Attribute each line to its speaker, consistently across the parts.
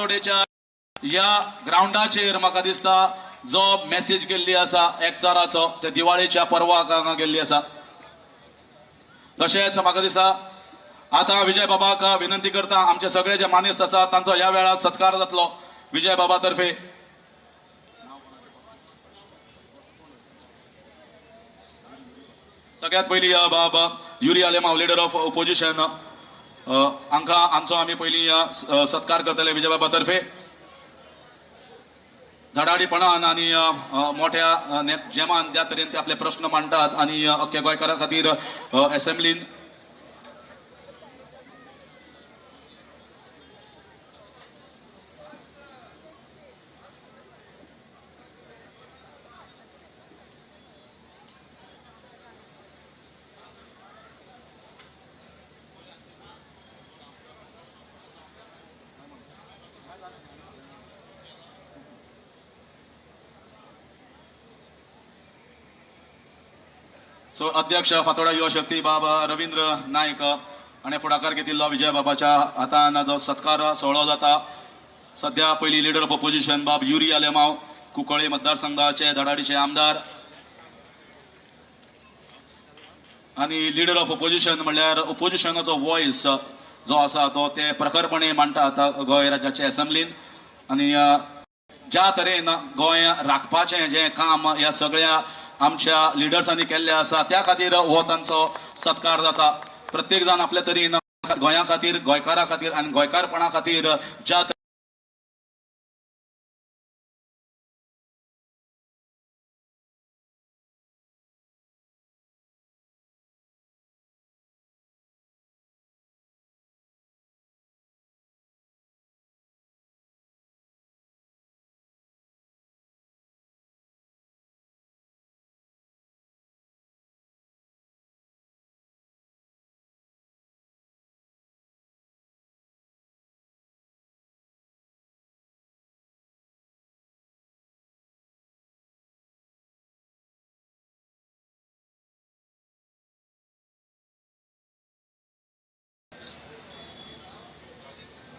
Speaker 1: फातोडेच्या ह्या ग्रावंडाचेर म्हाका दिसता जो मॅसेज गेल्ली आसा एकचाराचो, ते दिवाळेच्या पर्वाक हांगा गेल्ली आसा. तशेंच म्हाका दिसता आतां विजय बाबाक विनंती करता, आमचे सगळे जे मानेस्त आसा तांचो ह्या वेळार सत्कार जातलो विजय बाबा तर्फे. सगळ्यात पयली बाब Yuri Alemao, leader of opposition, हांकां हांचो आमी पयलीं सत्कार करतले विजय बाबा तर्फे. धडाडीपणान आनी मोठ्या जेमान ज्या तरेन ते आपले प्रश्न मांडटात आनी अख्ख्या गोंयकारां खातीर एसेंब्लीन. सो अध्यक्ष फातोडा युवा शक्ती बाबा रवींद्र नायक हाणें फुडाकार घेतिल्लो विजय बाबाच्या हातान जो सत्कार सुवाळो जाता. सद्या पयली लिडर ऑफ ओपोजिशन बाब युरी आलेमाव, कुंकळी मतदारसंघाचे धडाडीचे आमदार आनी लिडर ऑफ ओपोजिशन म्हणल्यार ओपोजिशनाचो वॉयस जो आसा तो ते प्रखरपणे मांडटात गोंय राज्याचे एसेंब्लीन. आनी ज्या तरेन गोंय राखपाचें जें काम ह्या सगळ्या आमच्या लिडर्सांनी केल्लें आसा, त्या खातीर हो तांचो सत्कार जाता. प्रत्येक जाण आपल्या तरेन गोंया खातीर, गोंयकारा खातीर आनी गोंयकारपणा खातीर ज्या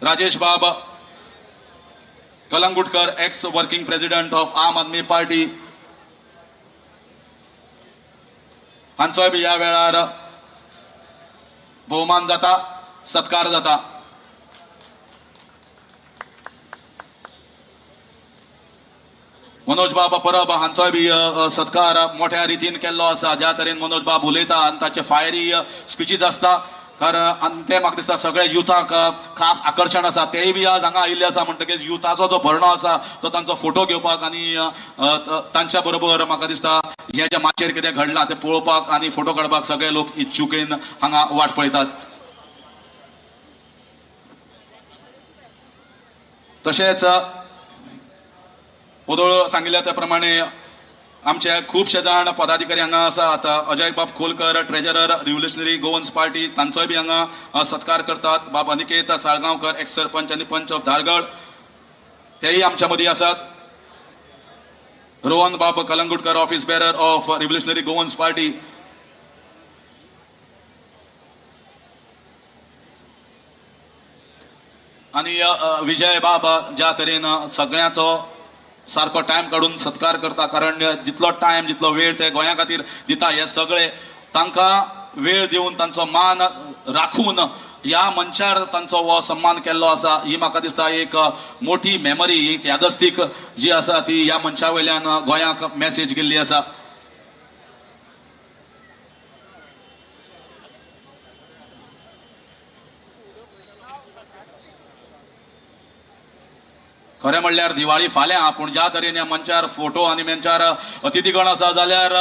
Speaker 1: राजेश बाब Calangutkar, ex working president of Aam Aadmi party, हांचोय बी ह्या वेळार भोवमान जाता, सत्कार जाता. मनोज बाब परब हांचोय बी सत्कार मोठ्या रितीन केल्लो आसा. ज्या तरेन मनोज बाब उलयता आनी ताचे फायरी स्पिचीस आसता, कारण आनी ते म्हाका दिसता सगळे युथाक खास आकर्शण आसा. तेय बी आज हांगा आयिल्ले आसा म्हणटकीच युथाचो जो भरणो आसा तो तांचो फोटो घेवपाक आनी तांच्या बरोबर म्हाका दिसता हें जें माचयेर कितें घडलां तें पळोवपाक आनी फोटो काडपाक सगळे लोक इच्छुकेन हांगा वाट पळयतात. तशेंच ओदोळ सांगिल्ल्या त्या प्रमाणे आमचे खुबशे जाण पदाधिकारी हांगा आसात. अजय बाब खोलकर, ट्रेजरर, रिव्होल्युशनरी गोवन्स पार्टी, तांचोय बी हांगा सत्कार करतात. बाब अनिकेत साळगांवकर, एक्स सरपंच आनी पंच ऑफ धारगड, तेय आमच्या मदीं आसात. रोहन बाब Calangutkar, office bearer of revolutionary Goans party. आनी विजय बाब ज्या तरेन सगळ्यांचो सारको टायम काडून सत्कार करता, कारण जितलो टायम जितलो वेळ ते गोंया खातीर दिता, हे सगळे तांकां वेळ दिवन तांचो मान राखून ह्या मंचार तांचो हो सन्मान केल्लो आसा. ही म्हाका दिसता एक मोठी मेमरी, एक यादस्तीक जी आसा ती ह्या मंचा वयल्यान गोंयाक मॅसेज गेल्ली आसा. खरें म्हणल्यार दिवाळी फाल्यां, पूण ज्या तरेन ह्या मंचार फोटो आनी मंचार अतिथीगण आसा जाल्यार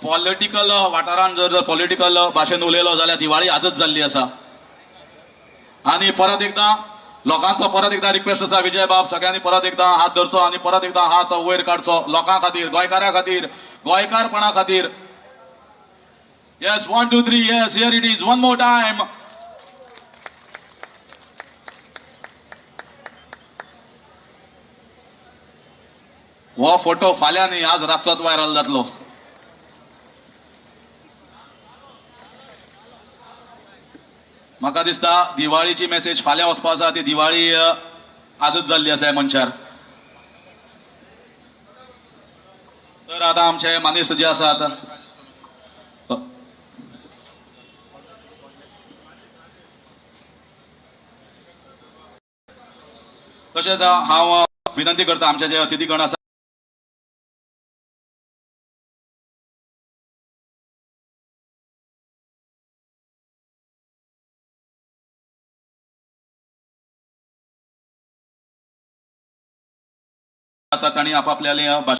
Speaker 1: पॉलिटिकल वाठारान जर पॉलिटिकल भाशेन उलयलो जाल्यार दिवाळी आजच जाल्ली आसा. आनी परत एकदां लोकांचो परत एकदां रिक्वेस्ट आसा, विजय बाब सगळ्यांनी परत एकदां हात धरचो आनी परत एकदां हात वयर काडचो लोकां खातीर, गोंयकारां खातीर, गोंयकारपणा खातीर. Yes, 1 2 3, yes, here it is, one more time. हो फोटो फाल्यां न्ही, आज रातचोच व्हायरल जातलो. म्हाका दिसता दिवाळीची मेसेज फाल्यां वचपा आसा, ती दिवाळी आजच जाल्ली आसा ह्या मंचार. तर आतां आमचे मानेस्त जे आसात तशेंच हांव विनंती करता आमचे जे अतिथीगण आसा तांणी आपापल्याले भाशण.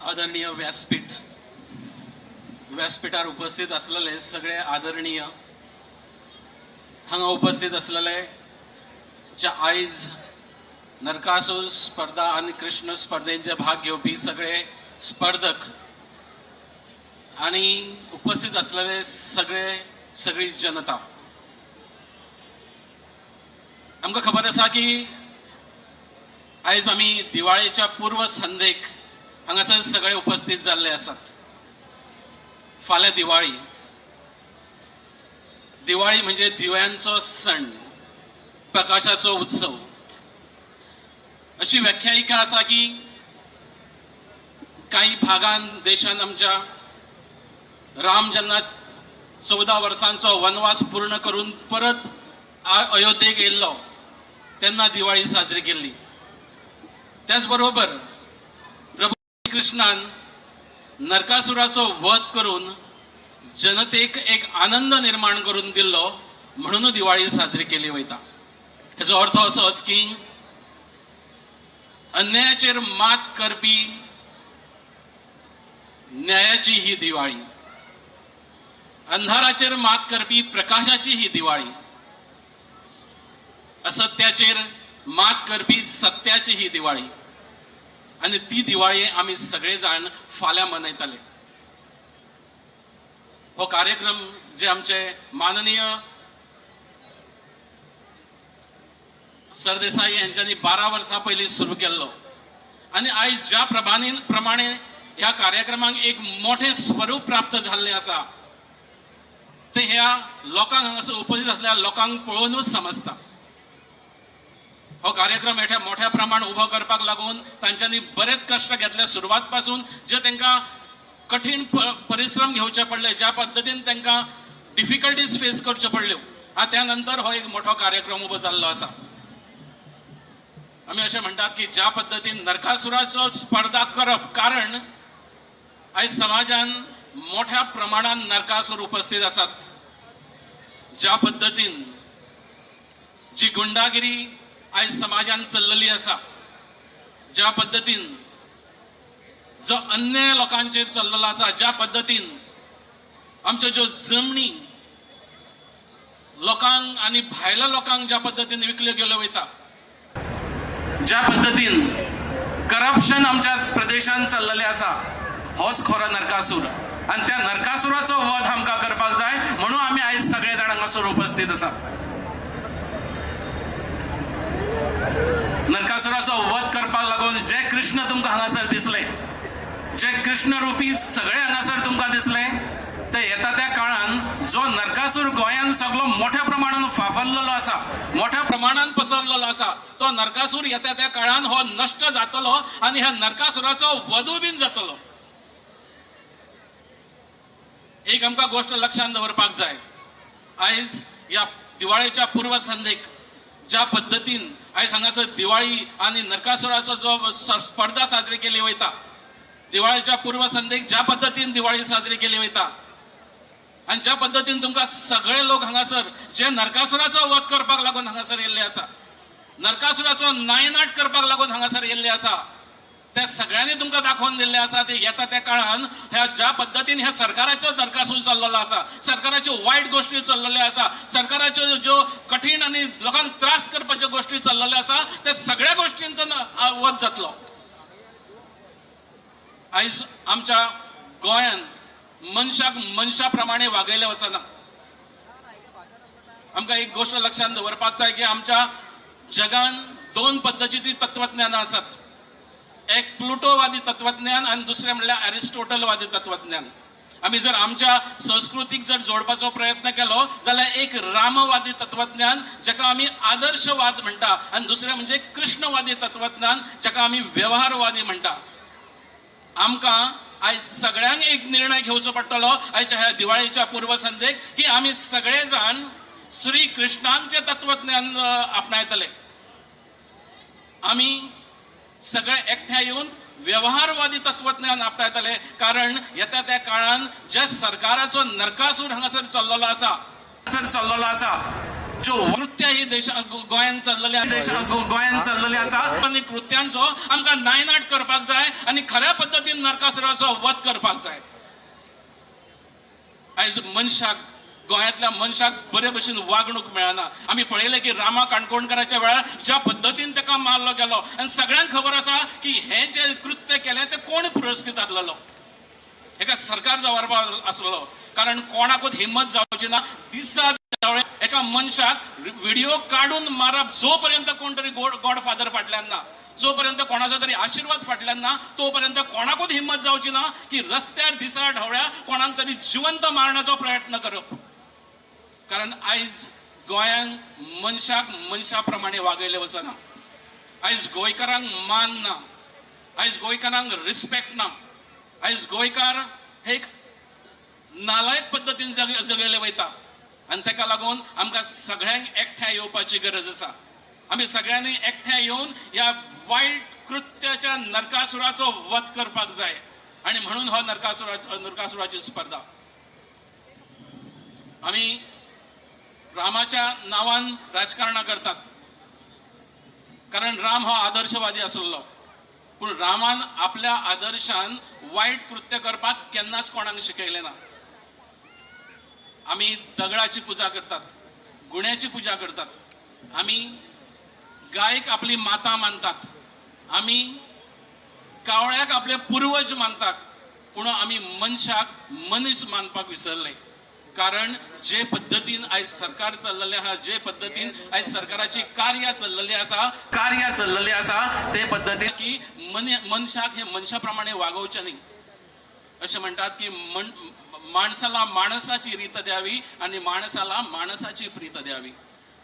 Speaker 2: आदरणीय व्यासपीठ, व्यासपीठार उपस्थित असलेले सगळे आदरणीय, हांगा उपस्थित असलेले जे आयज नरकासूर स्पर्धा आनी कृष्ण स्पर्धेंत जे भाग घेवपी सगळे स्पर्धक आनी उपस्थित असलेले सगळे सगळी जनता, आमकां खबर आसा की आयज आमी दिवाळेच्या पूर्व संध्येक हांगासर सगळे उपस्थित जाल्ले आसात. फाल्यां दिवाळी. दिवाळी म्हणजे दिव्यांचो सण, प्रकाशाचो उत्सव. अशी व्याख्यायिका आसा की कांय भागान देशान आमच्या राम जेन्ना 14 वर्सांचो वनवास पूर्ण करून परत अयोध्येक येयल्लो तेन्ना दिवाळी साजरी केल्ली. त्याच बरोबर प्रभू कृष्णान नरकासुराचो वध करून जनतेक एक आनंद निर्माण करून दिल्लो म्हणून दिवाळी साजरी केली वयता. हेजो अर्थ असोच की अन्यायाचेर मात करपी न्यायाची ही दिवाळी, अंधाराचेर मात करपी प्रकाशाची ही दिवाळी, असत्याचेर मात करपी सत्याची ही दिवाळी. आनी ती दिवाळी आमी सगळे जाण फाल्यां मनयतले. हो कार्यक्रम जे आमचे माननीय सरदेसाई यांच्यानी 12 वर्सां पयलीं सुरू केल्लो आनी आयज ज्या प्रमाणे ह्या कार्यक्रमाक एक मोठें स्वरूप प्राप्त जाल्लें आसा तें ह्या लोकांक हांगासर उपस्थित आसल्या लोकांक पळोवनूच समजता. हो कार्यक्रम एठ्या मोठ्या प्रमाण उबो करपाक लागून तांच्यांनी बरेच कश्ट घेतले. सुरवात पासून जे तांकां कठीण परिश्रम घेवचे पडले, ज्या पद्दतीन तांकां डिफिकल्टीज फेस करच्यो पडल्यो, त्या नंतर हो एक मोठो कार्यक्रम उबो जाल्लो आसा. आमी अशें म्हणटात की ज्या पद्दतीन नरकासुराचो स्पर्धा करप, कारण आयज समाजान मोठ्या प्रमाणान नरकासूर उपस्थित आसात. ज्या पद्दतीन जी गुंडागिरी आयज समाजान चल्लेली आसा, ज्या पद्दतीन जो अन्याय लोकांचेर चल्लेलो आसा, ज्या पद्दतीन आमच्यो ज्यो जमनी लोकांक आनी भायल्या लोकांक ज्या पद्दतीन विकल्यो गेल्यो वयता, ज्या पद्दतीन करप्शन आमच्या प्रदेशान चल्लेलें आसा, होच खरो नरकासूर. आनी त्या नरकासुराचो वध आमकां करपाक जाय म्हणून आमी आयज सगळे जाण हांगासर उपस्थित आसा. नरकासुराचो वध करपाक लागून जे कृष्ण तुमकां हांगासर दिसले, जे कृष्ण रुपी सगळे हांगासर तुमकां दिसले, ते येता त्या काळान जो नरकासूर गोंयान सगळो मोठ्या प्रमाणान फाफरलेलो आसा, मोठ्या प्रमाणान पसरलेलो आसा, तो नरकासूर येता त्या काळान हो नश्ट जातलो आनी ह्या नरकासुराचो वधूय बीन जातलो. एक आमकां गोश्ट लक्षांत दवरपाक जाय, आयज ह्या दिवाळेच्या पूर्वसंध्येक ज्या पद्दतीन आयज हांगासर दिवाळी आनी नरकासुराचो जो स्पर्धा साजरी केली वयता, दिवाळेच्या पूर्वसंध्येक ज्या पद्दतीन दिवाळी साजरी केली वयता आनी ज्या पद्दतीन तुमकां सगळे लोक हांगासर जे नरकासुराचो वध करपाक लागून हांगासर येयल्ले आसा, नरकासुराचो नायनाट करपाक लागून हांगासर येयल्ले आसा, ते सगळ्यांनी तुमकां दाखोवन दिल्लें आसा. ते येता त्या काळान ह्या ज्या पद्दतीन ह्या सरकाराचो नरकासूर चल्लेलो आसा, सरकाराच्यो वायट गोश्टी चल्लेल्यो आसा, सरकाराच्यो ज्यो कठीण आनी लोकांक त्रास करपाच्यो गोश्टी चल्लेल्यो आसा, त्या सगळ्या गोश्टींचो वध जातलो. आयज आमच्या गोंयान मनशाक मनशा प्रमाणे वागयलें वचना. आमकां एक गोश्ट लक्षांत दवरपाक जाय की आमच्या जगान दोन पद्दतीची तत्वज्ञानां आसात. एक प्लुटोवादी तत्वज्ञान आनी दुसरें म्हणल्यार एरिस्टोटलवादी तत्वज्ञान. आमी जर आमच्या संस्कृतीक जर जोडपाचो प्रयत्न केलो जाल्यार एक रामवादी तत्वज्ञान जाका आमी आदर्शवाद म्हणटा आनी दुसरें म्हणजे कृष्णवादी तत्वज्ञान जाका आमी वेव्हारवादी म्हणटा. आमकां आयज सगळ्यांक एक निर्णय घेवचो पडटलो आयच्या ह्या दिवाळेच्या पूर्वसंध्येक की आमी सगळे जाण श्री कृष्णांचें तत्वज्ञान आपणायतले. आमी सगळे एकठांय येवन वेव्हारवादी तत्वज्ञान आपणायतले, कारण येता त्या काळान ज्या सरकाराचो नरकासूर हांगासर चल्लेलो आसा, हांगासर चल्लेलो आसा, ज्यो कृत्या ही देशा गोंयांत चल्लेली, देशा गोंयांत चल्लेली आसा आनी कृत्यांचो आमकां नायनाट करपाक जाय आनी खऱ्या पद्दतीन नरकासुराचो वध करपाक जाय. आयज मनशाक, गोंयांतल्या मनशाक बरे भशेन वागणूक मेळना. आमी पळयलें की रामा काणकोणकाराच्या वेळार ज्या पद्दतीन ताका मारलो गेलो आनी सगळ्यांक खबर आसा की हें जें कृत्य केलें तें कोण पुरस्कृत आसलेलो, हेका सरकार जबाबदार आसलेलो. कारण कोणाकूच हिम्मत जावची ना दिसा दोळे एका मनशाक व्हिडिओ काडून मारप, जो पर्यंत कोण तरी गॉड फादर फाटल्यान ना, जो पर्यंत कोणाचो तरी आशिर्वाद फाटल्यान ना, तो पर्यंत कोणाकूच हिम्मत जावची ना की रस्त्यार दिसा ढवळ्या कोणाक तरी जिवंत मारण्याचो प्रयत्न करप. कारण आयज गोंयांत मनशाक मनशा प्रमाणे वागयलें वचना. आयज गोंयकारांक मान ना, आयज गोंयकारांक रिस्पेक्ट ना, आयज गोंयकार हे एक नालायक पद्दतीन जगयले वयता. आनी ताका लागून आमकां सगळ्यांक एकठांय येवपाची गरज आसा. आमी सगळ्यांनी एकठांय येवन ह्या वायट कृत्याच्या नरकासुराचो वध करपाक जाय आनी म्हणून हो नरकासुराची स्पर्धा. आमी रामाच्या नांवान राजकारणां करतात, कारण राम हो आदर्शवादी आसलो, पूण रामान आपल्या आदर्शान वायट कृत्य करपाक केन्नाच कोणाक शिकयलें ना. आमी दगडाची पुजा करतात, गुण्याची पुजा करतात, आमी गायक आपली माता मानतात, आमी कावळ्याक आपले पुर्वज मानतात, पूण आमी मनशाक मनीस मानपाक विसरले. कारण जे पद्दतीन आयज सरकार चल्लेलें आहा, जे पद्दतीन आयज सरकाराची कार्यां चल्लेली आसा, कार्यां चल्लेली आसा, ते पद्दतीन की मनशाक हे मनशा प्रमाणे वागोवचें न्ही. अशें म्हणटात की माणसाला माणसाची रीत द्यावी आनी माणसाला माणसाची प्रीत द्यावी.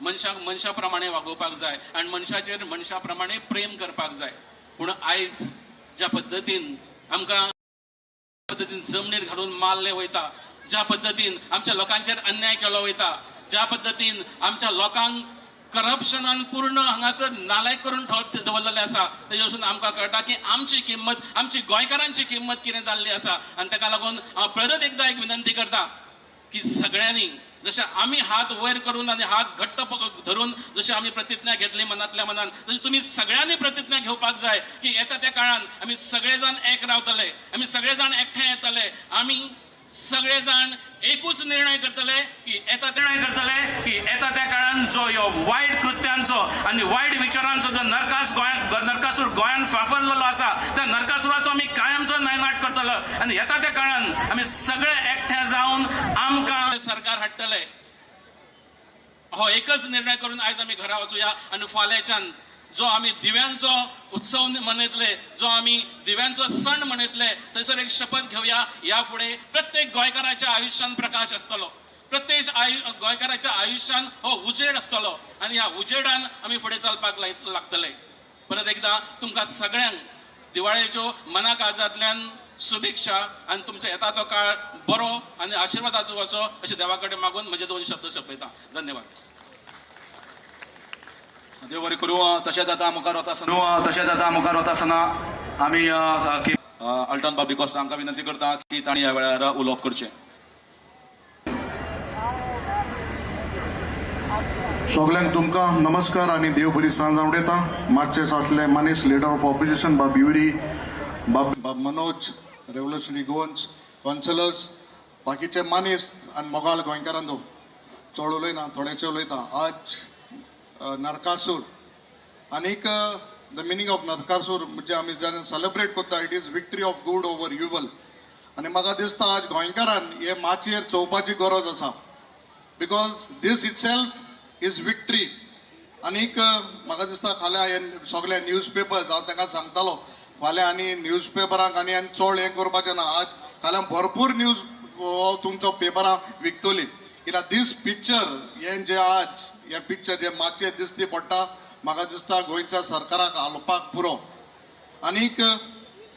Speaker 2: मनशाक मनशा प्रमाणे वागोवपाक जाय आनी मनशाचेर मनशा प्रमाणे प्रेम करपाक जाय. पूण आयज ज्या पद्दतीन आमकां पद्दतीन जमनीर घालून मारले वयता, ज्या पद्दतीन आमच्या लोकांचेर अन्याय केलो वयता, ज्या पद्दतीन आमच्या लोकांक करप्शनान पूर्ण हांगासर नालायक करून दवरलेलें आसा, तेजे वसून आमकां कळटा की आमची किंमत, आमची गोंयकारांची किंमत कितें जाल्ली आसा. आनी ताका लागून हांव परत एकदां एक विनंती करता की सगळ्यांनी जशें आमी हात वयर करून आनी हात घट्ट धरून जशें आमी प्रतिज्ञा घेतली मनांतल्या मनान, तशें तुमी सगळ्यांनी प्रतिज्ञा घेवपाक जाय की येता त्या काळान आमी सगळे जाण एक रावतले, आमी सगळे जाण एकठांय येतले, आमी सगळे जाण एकूच निर्णय करतले की येता निर्णय करतले की येता त्या काळान जो ह्यो वायट कृत्यांचो आनी वायट विचारांचो जो नरकास गोंयांत, नरकासूर गोंयांत फाफरलेलो आसा, त्या नरकासुराचो आमी कायमचो नायनाट करतलो. आनी येता त्या काळान आमी सगळे एकठांय जावन आमकां सरकार हाडटले. हो एकच निर्णय करून आयज आमी घरा वचुया आनी फाल्यांच्यान जो आमी दिव्यांचो उत्सव मनयतले, जो आमी दिव्यांचो सण मनयतले, थंयसर एक शपथ घेवया, ह्या फुडें प्रत्येक गोंयकाराच्या आयुश्यान प्रकाश आसतलो, प्रत्येक गोंयकाराच्या आयुश्यान हो उजेड आसतलो आनी ह्या उजेडान आमी फुडें चलपाक लागतले. परत एकदां तुमकां सगळ्यांक दिवाळेच्यो मना काळजांतल्यान शुभेच्छा आनी तुमच्या येता तो काळ बरो आनी आशिर्वादाचो वचो अशें देवा कडेन मागून म्हजे दोन शब्द सोंपयता. धन्यवाद.
Speaker 1: देव बरें करूं. तशेंच आतां मुखार वता आसतना, तशेंच आतां मुखार वता आसतना आमी अल्टन बाब डिकोस्टा हांकां विनंती करता की तांणी ह्या वेळार उलोवप करचें.
Speaker 3: सगल्यांक तुमकां नमस्कार आनी देव बरी सांज आवडयता. मातशें आसले मानेस लिडर ऑफ ऑपोजिशन बाब युरी, बाब बाब मनोज, रेव्होल्युशनरी गोवन्स कावन्सिलर्स, बाकीचे मानेस्त आनी मोगाळ गोंयकारांनो, चड उलयना, थोडेचे उलयता. आज नरकासूर आनीक the meaning of Narakasur म्हणजे आमी जेन्ना सेलिब्रेट करता, it is victory of good over evil. आनी म्हाका दिसता आज गोंयकारान हे माचयेर चोवपाची गरज आसा, because this itself is victory. आनीक म्हाका दिसता फाल्यां हे सगळे न्यूज पेपर्स, हांव तांकां सांगतालो, फाल्यां आनी न्यूज पेपरांक आनी आनी चड हें करपाचें ना. आज फाल्यां भरपूर न्यूज हो तुमचो पेपरां विकतली, कित्याक दीस पिक्चर हें जें आज हें पिक्चर जें मातशें दिसती पडटा, म्हाका दिसता गोंयच्या सरकाराक हालोवपाक पुरो. आनीक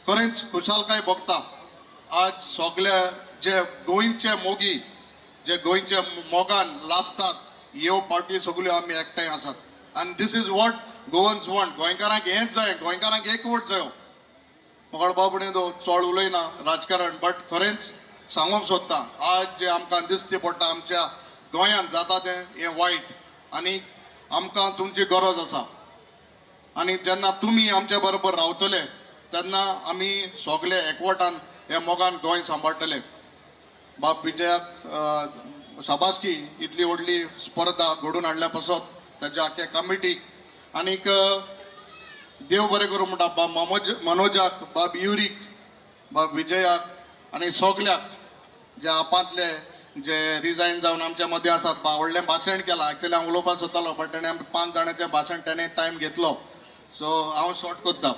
Speaker 3: खरेंच खुशालकाय भोगता आज सगळे जे गोंयचे मोगी, जे गोंयच्या मोगान लासतात, ह्यो पार्टी सगल्यो आमी एकठांय आसात. आनी this is what Goans want. गोंयकारांक हेंच जाय, गोंयकारांक एकवट जायो. बाबणे चड उलयना राजकारण, बट खरेंच सांगूंक सोदता, आज जें आमकां दिसती पडटा आमच्या गोंयांत जाता तें हें वायट, आनी आमकां तुमची गरज आसा. आनी जेन्ना तुमी आमच्या बरोबर रावतले तेन्ना आमी सगले एकवटान हे मोगान गोंय सांबाळटले. बाब विजयाक शाबासकी, इतली व्हडली स्पर्धा घडोवन हाडल्या पासत ताच्या आख्या कमिटीक. आनीक देव बरें करूं म्हणटा बाब मनोजाक, बाब युरीक, बाब विजयाक आनी सगल्याक जे आपांतले जे रिजायन जावन आमच्या मदीं आसात. बा व्हडलें भाशण केलां, एक्चुअली हांव उलोवपाक सोदतालो, बट तेणें आमी 5 जाणांचें भाशण तेणें टायम घेतलो, सो हांव शॉर्ट करता.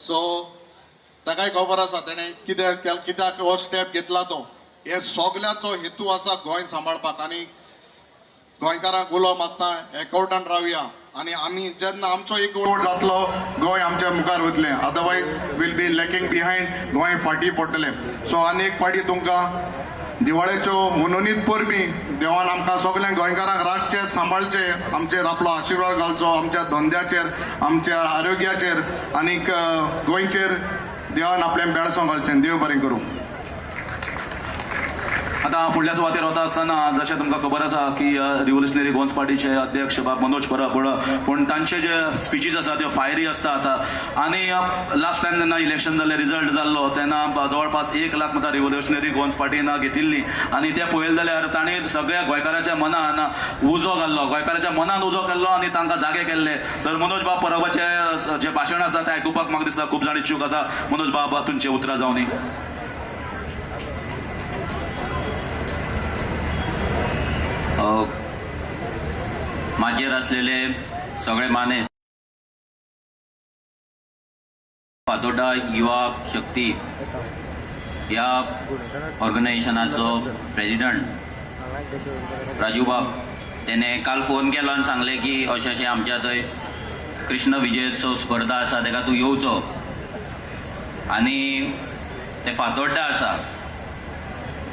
Speaker 3: सो ताकाय खबर आसा तेणें कितें कित्याक हो स्टेप घेतला तो. हे सगल्यांचो हेतू आसा गोंय सांबाळपाक, आनी गोंयकारांक उलो मारता एकवटान रावया. आनी आमी जेन्ना आमचो एकवट जातलो गोंय आमच्या मुखार वतलें, otherwise will be lacking behind, Goa फाटीं पडटलें. सो आनी एक फावटी तुमकां दिवाळेच्यो मनोनीत परबी. देवान आमकां सगल्यांक गोंयकारांक राखचें, सांबाळचें, आमचेर आपलो आशिर्वाद घालचो, आमच्या धंद्याचेर, आमच्या आरोग्याचेर आनीक गोंयचेर देवान आपलें बेळसांव घालचें. देव बरें करूं.
Speaker 1: आतां फुडल्या सुवातेर वता आसतना, जशें तुमकां खबर आसा की रिव्होल्युशनरी गोवन्स पार्टीचे अध्यक्ष बाब मनोज परब, पूण तांचे जे स्पिचीस आसा त्यो फायरी आसतात. आनी लास्ट टायम जेन्ना इलेक्शन जालें, रिजल्ट जाल्लो तेन्ना जवळपास 1 लाख मतां रिव्होल्युशनरी गोवन्स पार्टीन घेतिल्ली. आनी ते पळयलें जाल्यार तांणी सगळ्या गोंयकाराच्या मनान उजो घाल्लो, गोंयकाराच्या मनान उजो केल्लो आनी तांकां जागे केल्ले. तर मनोज बाब परबाचें जें भाशण आसा तें आयकुपाक म्हाका दिसता खूब जाण इच्छूक आसा. मनोज बाब, तुमचे उतरां जावनी.
Speaker 4: माचयेर असलेले सगळे मानेस्त, फातोर्डा युवा शक्ती ह्या ऑर्गनायझेशनाचो प्रेजिडंट राजू बाब, तेणे काल फोन केलो आनी सांगलें की अशें अशें आमच्या थंय कृष्ण विजयोत्सव स्पर्धा आसा, तेका तूं येवचो. आनी ते फातोड्डा आसा.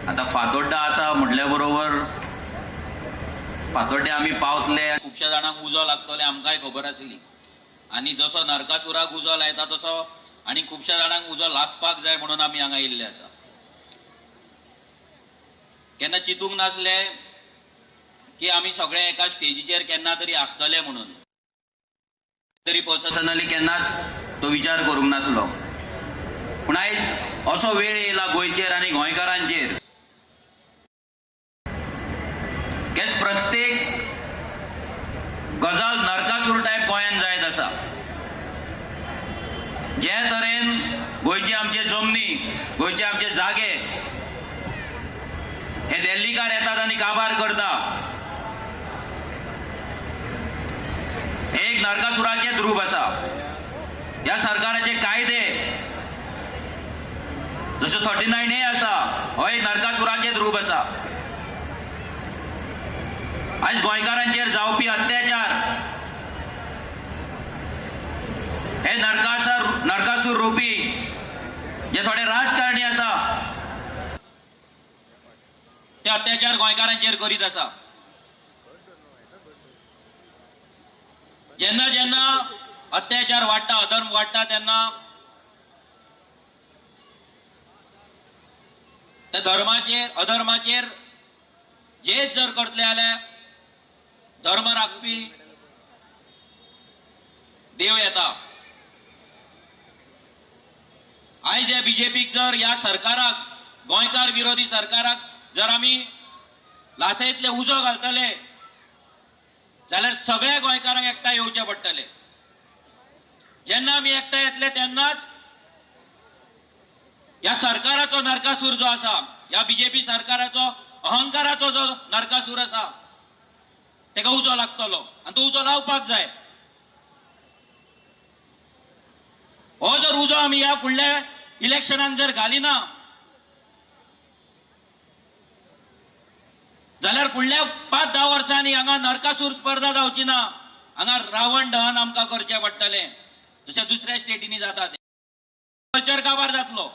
Speaker 4: आतां फातोड्डा आसा म्हटल्या बरोबर फातोड्डे आमी पावतले.
Speaker 5: खुबश्या जाणांक उजो लागतले आमकांय खबर आसली, आनी जसो नरकासुराक उजो लायता तसो आनी खुबश्या जाणांक उजो लागपाक जाय म्हणून आमी हांगा येयल्ले आसा. केन्ना चिंतूंक नासले की आमी सगळे एका स्टेजीचेर केन्ना तरी आसतले म्हणून, तरी पर्सनली केन्नाच तो विचार करूंक नासलो. पूण आयज असो वेळ येयला गोंयचेर आनी गोंयकारांचेर की प्रत्येक गजाल नरकासूर टायप गोंयांत जायत आसा. जे तरेन गोंयचे आमचे जमनी, गोंयचे आमचे जागे हे दिल्लीकार येतात आनी काबार करता, हे एक नरकासुराचेच रूप आसा. ह्या सरकाराचे कायदे जशे 39A आसा, हो एक नरकासुराचेच रूप आसा. आयज गोंयकारांचेर जावपी अत्याचार हे नरकासूर रुपी जे थोडे राजकारणी आसा ते अत्याचार गोंयकारांचेर करीत आसा. जेन्ना जेन्ना अत्याचार वाडटा, अधर्म वाडटा, तेन्ना त्या धर्माचेर अधर्माचेर जेच जर करतले जाल्यार धर्म राखपी देव येता. आयज ह्या बीजेपीक जर, ह्या सरकाराक, गोंयकार विरोधी सरकाराक जर आमी लासयतले उजो घालतले जाल्यार सगळ्या गोंयकारांक एकठांय येवचें पडटलें. जेन्ना आमी एकठांय येतले तेन्नाच ह्या सरकाराचो नरकासूर जो आसा, ह्या बीजेपी सरकाराचो अहंकाराचो जो नरकासूर आसा तेका उजो लागतलो आनी तो उजो लावपाक जाय. हो जर उजो आमी ह्या फुडल्या इलेक्शनान जर घालिना जाल्यार फुडल्या 5-10 वर्सांनी हांगा नरकासूर स्पर्धा जावची ना, हांगा रावण दहन आमकां करचें पडटलें, जशें दुसऱ्या स्टेटींनी जाता तें. कल्चर काबार जातलो.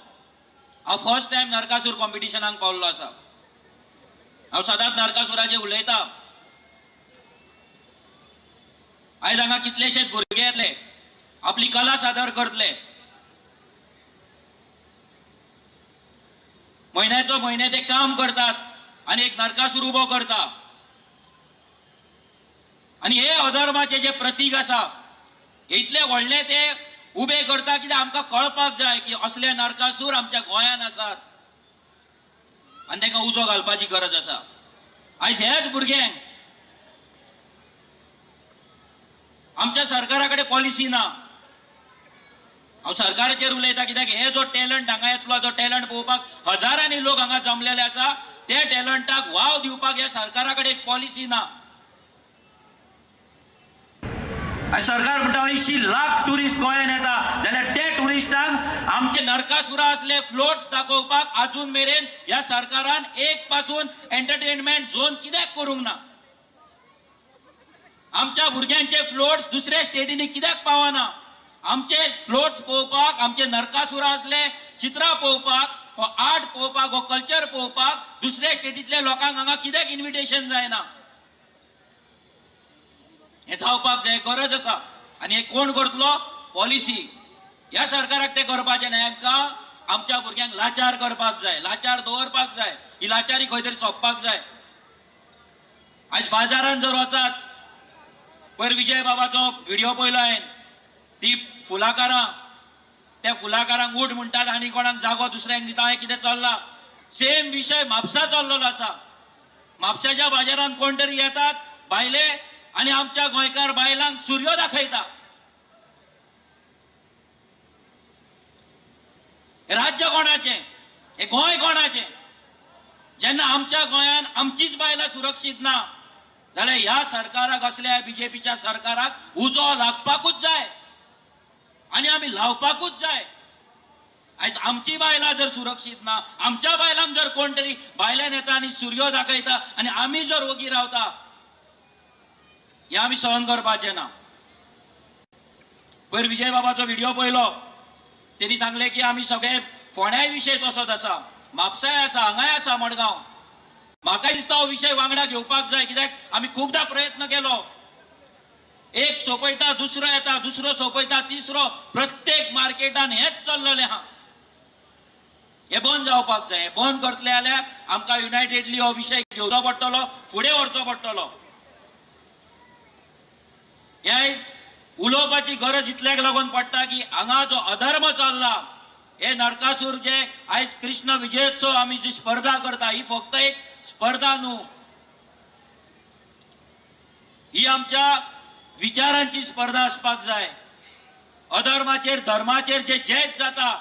Speaker 5: हांव फर्स्ट टायम नरकासूर कॉम्पिटिशनाक पावल्लो आसा. हांव सदांच नरकासुराचेर उलयता. आयज हांगा कितलेशेच भुरगे येतले, आपली कला सादर करतले. म्हयन्याचो म्हयने ते काम करतात आनी एक नरकासूर उबो करता. आनी हे अधर्माचे जे प्रतीक आसा, इतले व्हडले ते उबे करता कित्याक आमकां कळपाक जाय की असले नरकासूर आमच्या गोंयांत आसात आनी तांकां उजो घालपाची गरज आसा. आयज हेच भुरग्यांक आमच्या सरकारा कडेन पॉलिसी ना. हांव सरकाराचेर उलयता कित्याक हे जो टॅलंट हांगा येतलो, जो टॅलंट पळोवपाक हजारांनी लोक हांगा जमलेले आसा, ते टॅलंटाक वाव दिवपाक ह्या सरकारा कडेन एक पॉलिसी ना. आनी सरकार म्हणटा 80 लाख ट्युरिस्ट गोंयांत येता, जाल्यार ते ट्युरिस्टांक आमचे नरकासुरा असले फ्लोट्स दाखोवपाक अजून मेरेन ह्या सरकारान एक पासून एंटरटेनमेंट झोन कित्याक करूंक ना? आमच्या भुरग्यांचे फ्लोट्स दुसऱ्या स्टेटींनी कित्याक पावना? आमचे फ्लोट्स पळोवपाक, आमचे नरकासुरा असले चित्रां पळोवपाक, हो आर्ट पळोवपाक, हो कल्चर पळोवपाक दुसऱ्या स्टेटींतल्या लोकांक हांगा कित्याक इन्विटेशन जायना? हें जावपाक जाय, गरज आसा. आनी हें कोण करतलो? पॉलिसी. ह्या सरकाराक तें करपाचें न्हय. हांकां आमच्या भुरग्यांक लाचार करपाक जाय, लाचार दवरपाक जाय. ही लाचारी खंय तरी सोंपपाक जाय. आयज बाजारान जर वचात, पयर विजय बाबाचो व्हिडियो पळयलो हांवें, ती फुलाकारां, त्या फुलाकारांक उठ म्हणटात आनी कोणाक जागो दुसऱ्यांक दिता. हें कितें चल्लां? सेम विशय म्हापसा चल्लेलो आसा. म्हापशाच्या बाजारान कोण तरी येतात भायले आनी आमच्या गोंयकार बायलांक सुरयो दाखयता. हे राज्य कोणाचें? हे गोंय कोणाचें? जेन्ना आमच्या गोंयान आमचीच बायलां सुरक्षीत ना जाल्यार ह्या सरकाराक, असल्या बीजेपीच्या सरकाराक उजो लागपाकूच जाय आनी आमी लावपाकूच जाय. आयज आमची बायलां जर सुरक्षीत ना, आमच्या बायलांक जर कोण तरी भायल्यान येता आनी सुरयो दाखयता आनी आमी जर ओगी रावता, हें आमी सहन करपाचें ना. पयर विजय बाबाचो व्हिडियो पळयलो, तेणी सांगलें की आमी सगळे फोंड्याय विशय तसोच आसा, म्हापसाय आसा, हांगाय आसा मडगांव. म्हाका दिसता हो विशय वांगडा घेवपाक जाय, कित्याक आमी खुबदां प्रयत्न केलो. एक सोंपयता दुसरो येता, दुसरो सोंपयता तिसरो, प्रत्येक मार्केटान हेंच चल्लेलें आहा. हें बंद जावपाक जाय. हें बंद करतले जाल्यार आमकां युनायटेडली हो विशय घेवचो पडटलो, फुडें व्हरचो पडटलो. हें आयज उलोवपाची गरज इतल्याक लागून पडटा की हांगा जो अधर्म चल्ला, हे नरकासूर जे आयज कृष्ण विजयोत्सव आमी जी स्पर्धा करता, ही फक्त एक स्पर्धा न्हू, ही आमच्या विचारांची स्पर्धा आसपाक जाय. अधर्माचेर धर्माचेर जे जैत जाता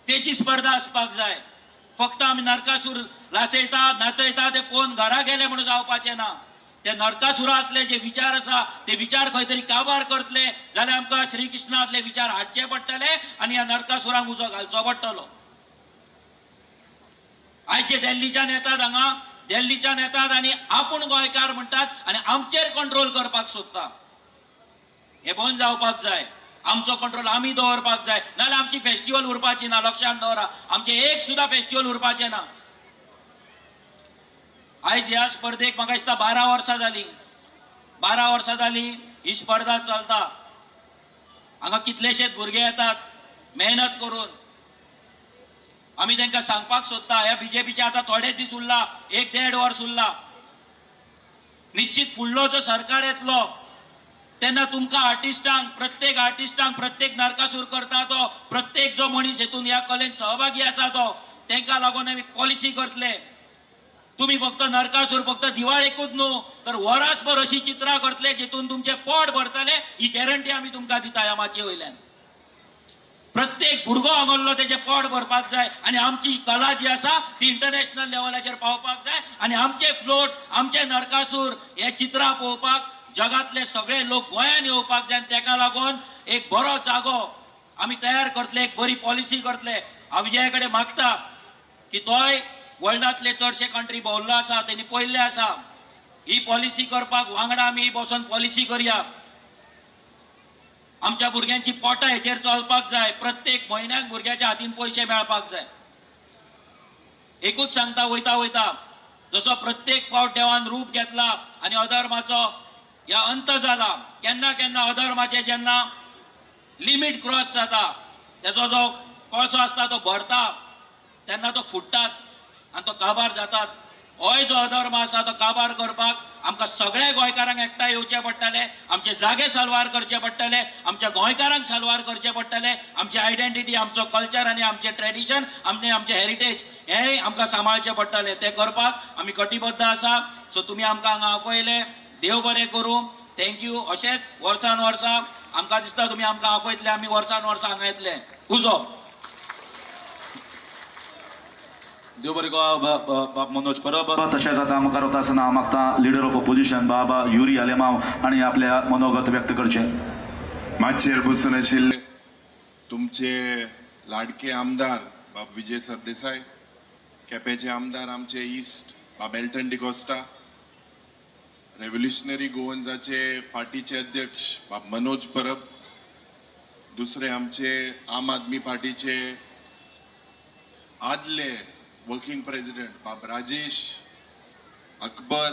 Speaker 5: तेची स्पर्धा आसपाक जाय. फक्त आमी नरकासूर लासयता नाचयता ते पळोवन घरा गेले म्हणून जावपाचें ना. ते नरकासुरा असले जे विचार आसा ते विचार खंय तरी काबार करतले जाल्यार आमकां श्रीकृष्णांतले विचार हाडचे पडटले आनी ह्या नरकासुरांक उजो घालचो पडटलो. आयज जे दिल्लीच्यान येतात, हांगा दिल्लीच्यान येतात आनी आपूण गोंयकार म्हणटात आनी आमचेर कंट्रोल करपाक सोदता, हे बंद जावपाक जाय. आमचो कंट्रोल आमी दवरपाक जाय, नाजाल्यार आमची फेस्टिवल उरपाची ना. लक्षांत दवरा, आमचें एक सुद्दां फेस्टिवल उरपाचें ना. आयज ह्या स्पर्धेक म्हाका दिसता 12 वर्सां जालीं, 12 वर्सां जालीं ही स्पर्धा चलता. हांगा कितलेशेच भुरगे येतात मेहनत करून. आमी तांकां सांगपाक सोदता, ह्या बीजेपीचे आतां थोडे दीस उरला, 1-1.5 वर्स उरला. निश्चित फुडलो जो सरकार येतलो तेन्ना तुमकां आर्टिस्टांक, प्रत्येक आर्टिस्टांक, प्रत्येक नरकासूर करता तो प्रत्येक जो मनीस हेतून ह्या कलेन सहभागी आसा तो, तांकां लागून आमी पॉलिसी करतले. तुमी फक्त नरकासूर फक्त दिवाळेकूच न्हू तर वरासभर अशी चित्रां करतले जितून तुमचें पोट भरतले, ही गॅरंटी आमी तुमकां दिता. ह्या माचये वयल्यान प्रत्येक भुरगो हांगल्लो तेजें पोट भरपाक जाय आनी आमची कला जी आसा ती इंटरनॅशनल लेवलाचेर पावपाक जाय आनी आमचे फ्लोट्स, आमचे नरकासूर हे चित्रां पळोवपाक जगातले सगळे लोक गोंयान येवपाक जाय आनी तेका लागून एक बरो जागो
Speaker 4: आमी तयार करतले, एक बरी पॉलिसी करतले. हांव विजया कडेन मागता की तोय वर्ल्डांतले चडशे कंट्री भोंवल्लो आसा, तेणी पळयल्ले आसा. ही पॉलिसी करपाक वांगडा आमी बसून पॉलिसी करया. आमच्या भुरग्यांची पोटां हेचेर चलपाक जाय. प्रत्येक म्हयन्याक भुरग्याच्या हातीन पयशे मेळपाक जाय. एकूच सांगता वयता वयता, जसो प्रत्येक फावट देवान रूप घेतला आनी अधर्माचो ह्या अंत जाला, केन्ना केन्ना अधर्माचे जेन्ना लिमीट क्रॉस जाता, तेजो जो कळसो आसता तो भरता, तेन्ना तो फुट्टात आनी तो काबार जातात. होय जो अधर्म आसा तो काबार करपाक आमकां सगळ्या गोंयकारांक एकठांय येवचें पडटलें. आमचे जागे साल्वार करचे पडटले, आमच्या गोंयकारांक साल्वार करचे पडटले. आमची आयडेंटिटी, आमचो कल्चर आनी आमचें ट्रेडिशन आनी आमचें हेरिटेज हेंय आमकां सांबाळचें पडटलें. तें करपाक आमी कटिबद्ध आसा. सो तुमी आमकां हांगा आपयले, देव बरें करूं, thank you. अशेंच वर्सान वर्सां आमकां दिसता तुमी आमकां आपयतले, आमी वर्सान वर्सां हांगा येतले. उजो.
Speaker 1: देव बरें करूं बाब मनोज परब. तशेंच आतां मुखार वता आसतना हांव मागता लिडर ऑफ ऑपोजिशन बाबा युरी आलेमाव हांणी आपल्या मनोगत व्यक्त करचें.
Speaker 6: माचयेर बसून आशिल्ले तुमचे लाडके आमदार बाब विजय सरदेसाय, केपेंचे आमदार आमचे इश्ट बाब एल्टन डिकोस्टा, रेव्होल्युशनरी गोवन्साचे पार्टीचे अध्यक्ष बाब मनोज परब, दुसरे आमचे आम आदमी पार्टीचे आदले वर्किंग प्रेसिडेंट बाब राजेश अकबर,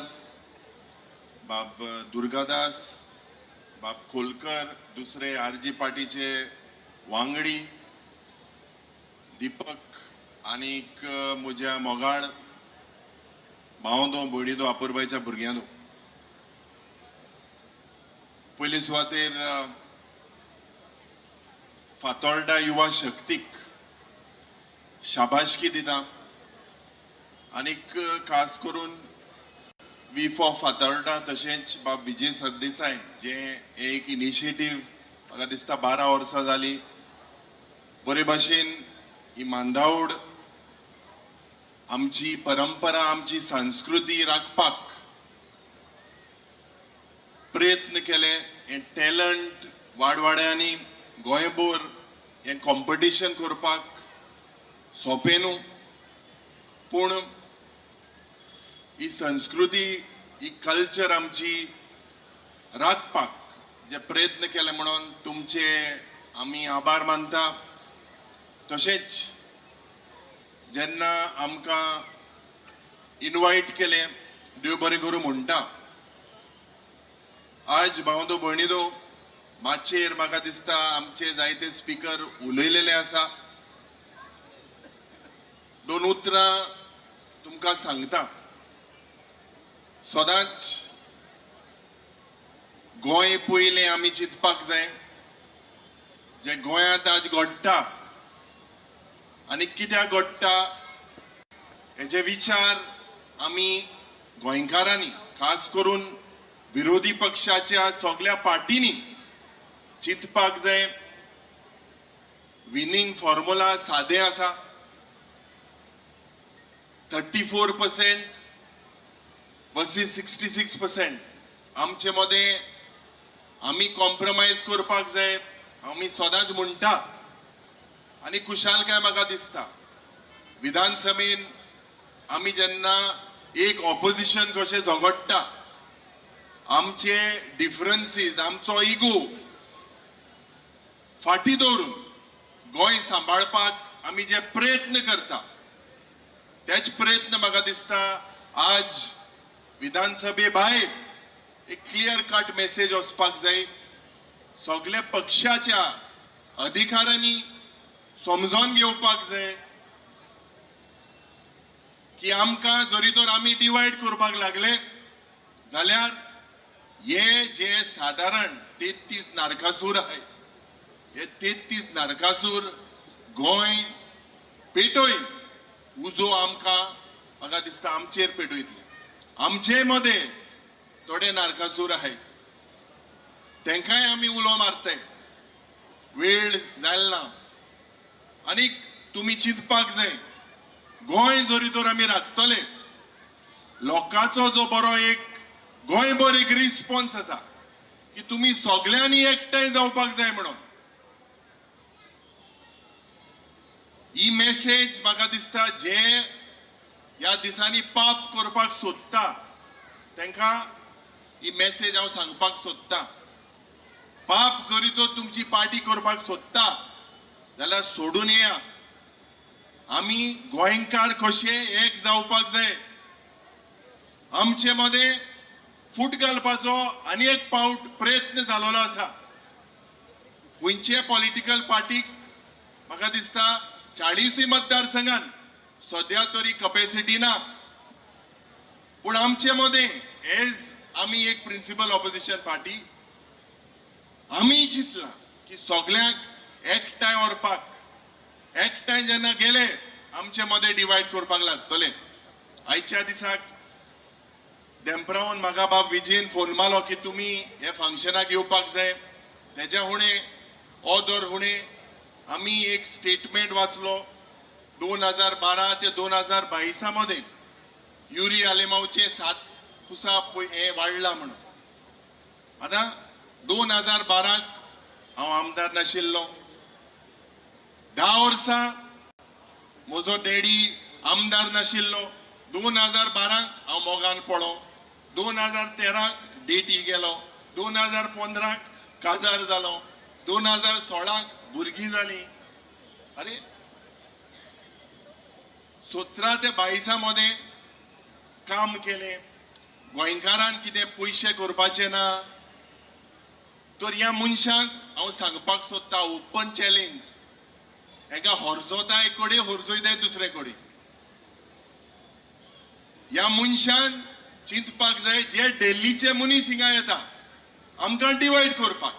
Speaker 6: बाब दुर्गादास, बाब खोलकर, दुसरे आर जी पार्टीचे वांगडी दीपक आनीक म्हज्या मोगाळ भावंदो, भयणीदो, अपुरबायच्या भुरग्यांनो, पयले सुवातेर फातोर्डा युवा शक्तीक शाबाशकी दिता आनीक खास करून we for Fatorda तशेंच बाब विजय सरदेसाय जे एक इनिशिएटीव म्हाका दिसता 12 वर्सां जाली बरे भाशेन ही मांदावड आमची परंपरा, आमची संस्कृती राखपाक प्रयत्न केले. हें टॅलंट वाडवाड्यांनी गोंयभर हें कॉम्पिटिशन करपाक सोंपें न्हू, पूण ही संस्कृती, ही कल्चर आमची राखपाक जे प्रयत्न केले म्हणून तुमचे आमी आभार मानता. तशेंच जेन्ना आमकां इनवायट केलें, देव बरें करूं म्हणटा. आज भावंदो भयणीदो, माचयेर म्हाका दिसता आमचे जायते स्पिकर उलयलेले आसा. दोन उतरां तुमकां सांगता. सदांच गोंय पयलें आमी चिंतपाक जाय. जें गोंयांत आज घडटा आनी कित्याक घडटा हेजे विचार आमी गोंयकारांनी, खास करून विरोधी पक्षाच्या सगल्या पार्टींनी चिंतपाक जाय. विनींग फॉर्मुला सादे आसा, 34% versus 66%. आमचे मदें आमी कॉम्प्रोमायज करपाक जाय. आमी सदांच म्हणटा आनी खुशालकाय म्हाका दिसता, विधानसभेन आमी जेन्ना एक ऑपोजिशन कशें झगडटा, आमचे डिफरन्सीस, आमचो इगो फाटी दवरून गोंय सांबाळपाक आमी जे प्रयत्न करता, तेच प्रयत्न म्हाका दिसता आज विधानसभे भायर एक क्लियर कट मेसेज वचपाक जाय. सगल्या पक्षाच्या अधिकाऱ्यांनी समजोन घेवपाक जाय की आमकां जरी तर आमी डिवायड करपाक लागले जाल्यार हे जे सादारण 33 नारकासूर आहाय, हे 33 नारकासूर गोंय पेटोय उजो आमकां म्हाका दिसता आमचेर पेटयतले. आमचे मदें थोडे नारकासूर आहाय, तेंकांय आमी उलो मारताय. वेळ जायल ना आनीक तुमी चिंतपाक जाय. गोंय जरी तर आमी राखतले, लोकांचो जो बरो एक गोंयभर एक रिस्पॉन्स आसा की तुमी सगल्यांनी एकठांय जावपाक जाय म्हणून. ही मेसेज म्हाका दिसता जे ह्या दिसांनी पाप करपाक सोदता तांकां ही मेसेज हांव सांगपाक सोदता. पाप जरी तो तुमची पार्टी करपाक सोदता जाल्यार सोडून येया. आमी गोंयकार कशे एक जावपाक जाय. आमचे मदें फूट घालपाचो आनी एक पावट प्रयत्न जालोलो आसा. खंयचे पॉलिटिकल पार्टीक म्हाका दिसता 40 मतदारसंघान सद्या तरी कपॅसिटी ना, पूण आमचे मदें एज आमी एक प्रिंसिपल ऑपोजिशन पार्टी आमी चिंतलां की सगल्यांक एकठांय व्हरपाक. एकठांय जेन्ना गेले आमचे मदें डिवायड करपाक लागतले. आयच्या दिसाक देंपरावन म्हाका बाब विजयन फोन मारलो की तुमी हे फंक्शनाक येवपाक जाय. तेज्या हुणे ऑदर हुणे आमी एक स्टेटमेंट वाचलो 2012 ते 2022 मदें युरी आलेमावचे 7 पुसा हे वाडला म्हणून. आतां 2012 हांव आमदार नाशिल्लो, 10 वर्सां म्हजो डॅडी आमदार नाशिल्लो. 2012 हांव मोगान पडो, 2013 डेटी गेलो, 2015 काजार जालो, 2016 भुरगीं जालीं. अरे 17 ते 22 मदें काम केलें. गोंयकारान कितें पयशे करपाचे ना तर ह्या मनशांक हांव सांगपाक सोदता ओपन चॅलेंज, हेका हरजोता एक कडेन, हरजोयताय दुसरे कडेन. ह्या मनशान चिंतपाक जाय जे दिल्लीचे मनीस हिंगा येता आमकां डिवायड करपाक.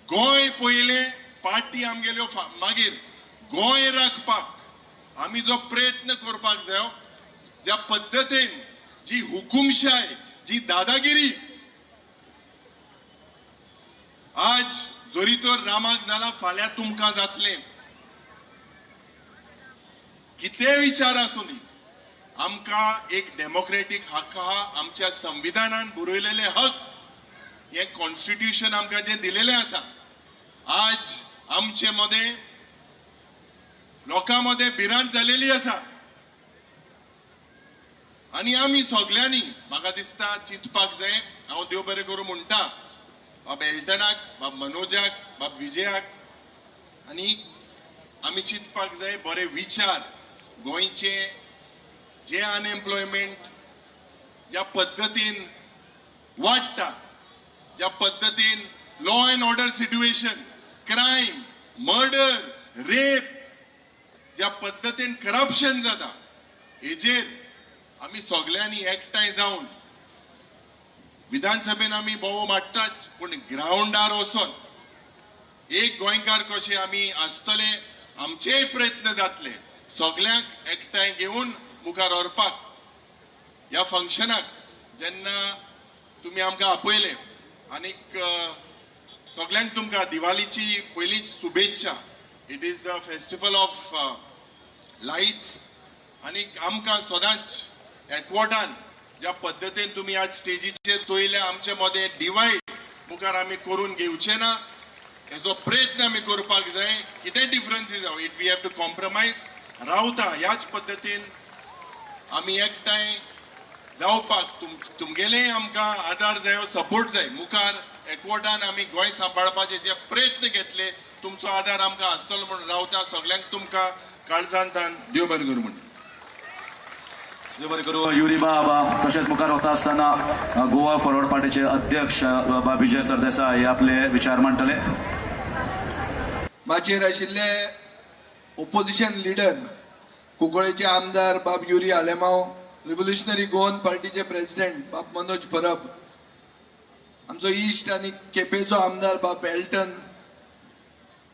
Speaker 6: गोंय पयलें, पार्टी आमगेल्यो मागीर. गोंय राखपाक आमी जो प्रयत्न करपाक जायो, ज्या पद्दतीन जी हुकुमशाय, जी दादागिरी आज जरी तर रामाक जाला फाल्यां तुमकां जातलें. कितें विचार आसूं दी, आमकां एक डेमोक्रेटीक हक्क आहा. आमच्या संविधानान बरयलेले हक, हे कॉन्स्टिट्युशन आमकां जें दिलेलें आसा, आज आमचे मदें लोकां मदें भिरांत जालेली आसा. आनी आमी सगल्यांनी म्हाका दिसता चिंतपाक जाय. हांव देव बरें करूं म्हणटा बाब एल्टनाक, बाब मनोजाक, बाब विजयाक, आनी आमी चिंतपाक जाय बरे विचार. गोंयचे जे अनएम्प्लॉयमेंट ज्या पद्दतीन वाडटा, ज्या पद्दतीन law and order situation, crime, murder, rape, ज्या पद्दतीन करप्शन जाता, हेजेर आमी सगल्यांनी एकठांय जावन विधानसभेन आमी बोवो माडटाच, पूण ग्रावंडार वचोन एक गोंयकार कशे आमी आसतले, आमचेय प्रयत्न जातले सगल्यांक एकठांय घेवन मुखार व्हरपाक. ह्या फंक्शनाक जेन्ना तुमी आमकां आपयले आनीक सगल्यांक तुमकां दिवाळीची पयलींच शुभेच्छा. It is a festival of lights. आनीक आमकां सदांच एकवटान ज्या पद्दतीन तुमी आज स्टेजीचेर चोयल्या, आमचे मदें डिवायड मुखार आमी करून घेवचे ना, हेजो प्रयत्न आमी करपाक जाय. कितें डिफरन्सीस जावं, it we have to compromise. रावता ह्याच पद्दतीन आमी एकठांय जावपाक तुमगेले आमकां आदार जायो, सपोर्ट जाय. मुखार एकवटान आमी गोंय सांबाळपाचे जे प्रयत्न घेतले, तुमचो आदार आमकां आसतलो म्हणून रावता. सगल्यांक तुमकां काळजांतान देव बरें करूं म्हणटा.
Speaker 1: देव बरें करूं युरी बाब. तशेंच मुखार वता आसतना गोवा फॉरवर्ड पार्टीचे अध्यक्ष बाब विजय सरदेसाय हे आपले विचार मांडटले.
Speaker 7: माचयेर आशिल्ले ओपोजिशन लिडर कुंकळेचे आमदार बाब युरी आलेमाव, रिव्होल्युशनरी गोवन पार्टीचे प्रेसिडेंट बाब मनोज परब, आमचो इश्ट आनी केपेंचो आमदार बाब एल्टन,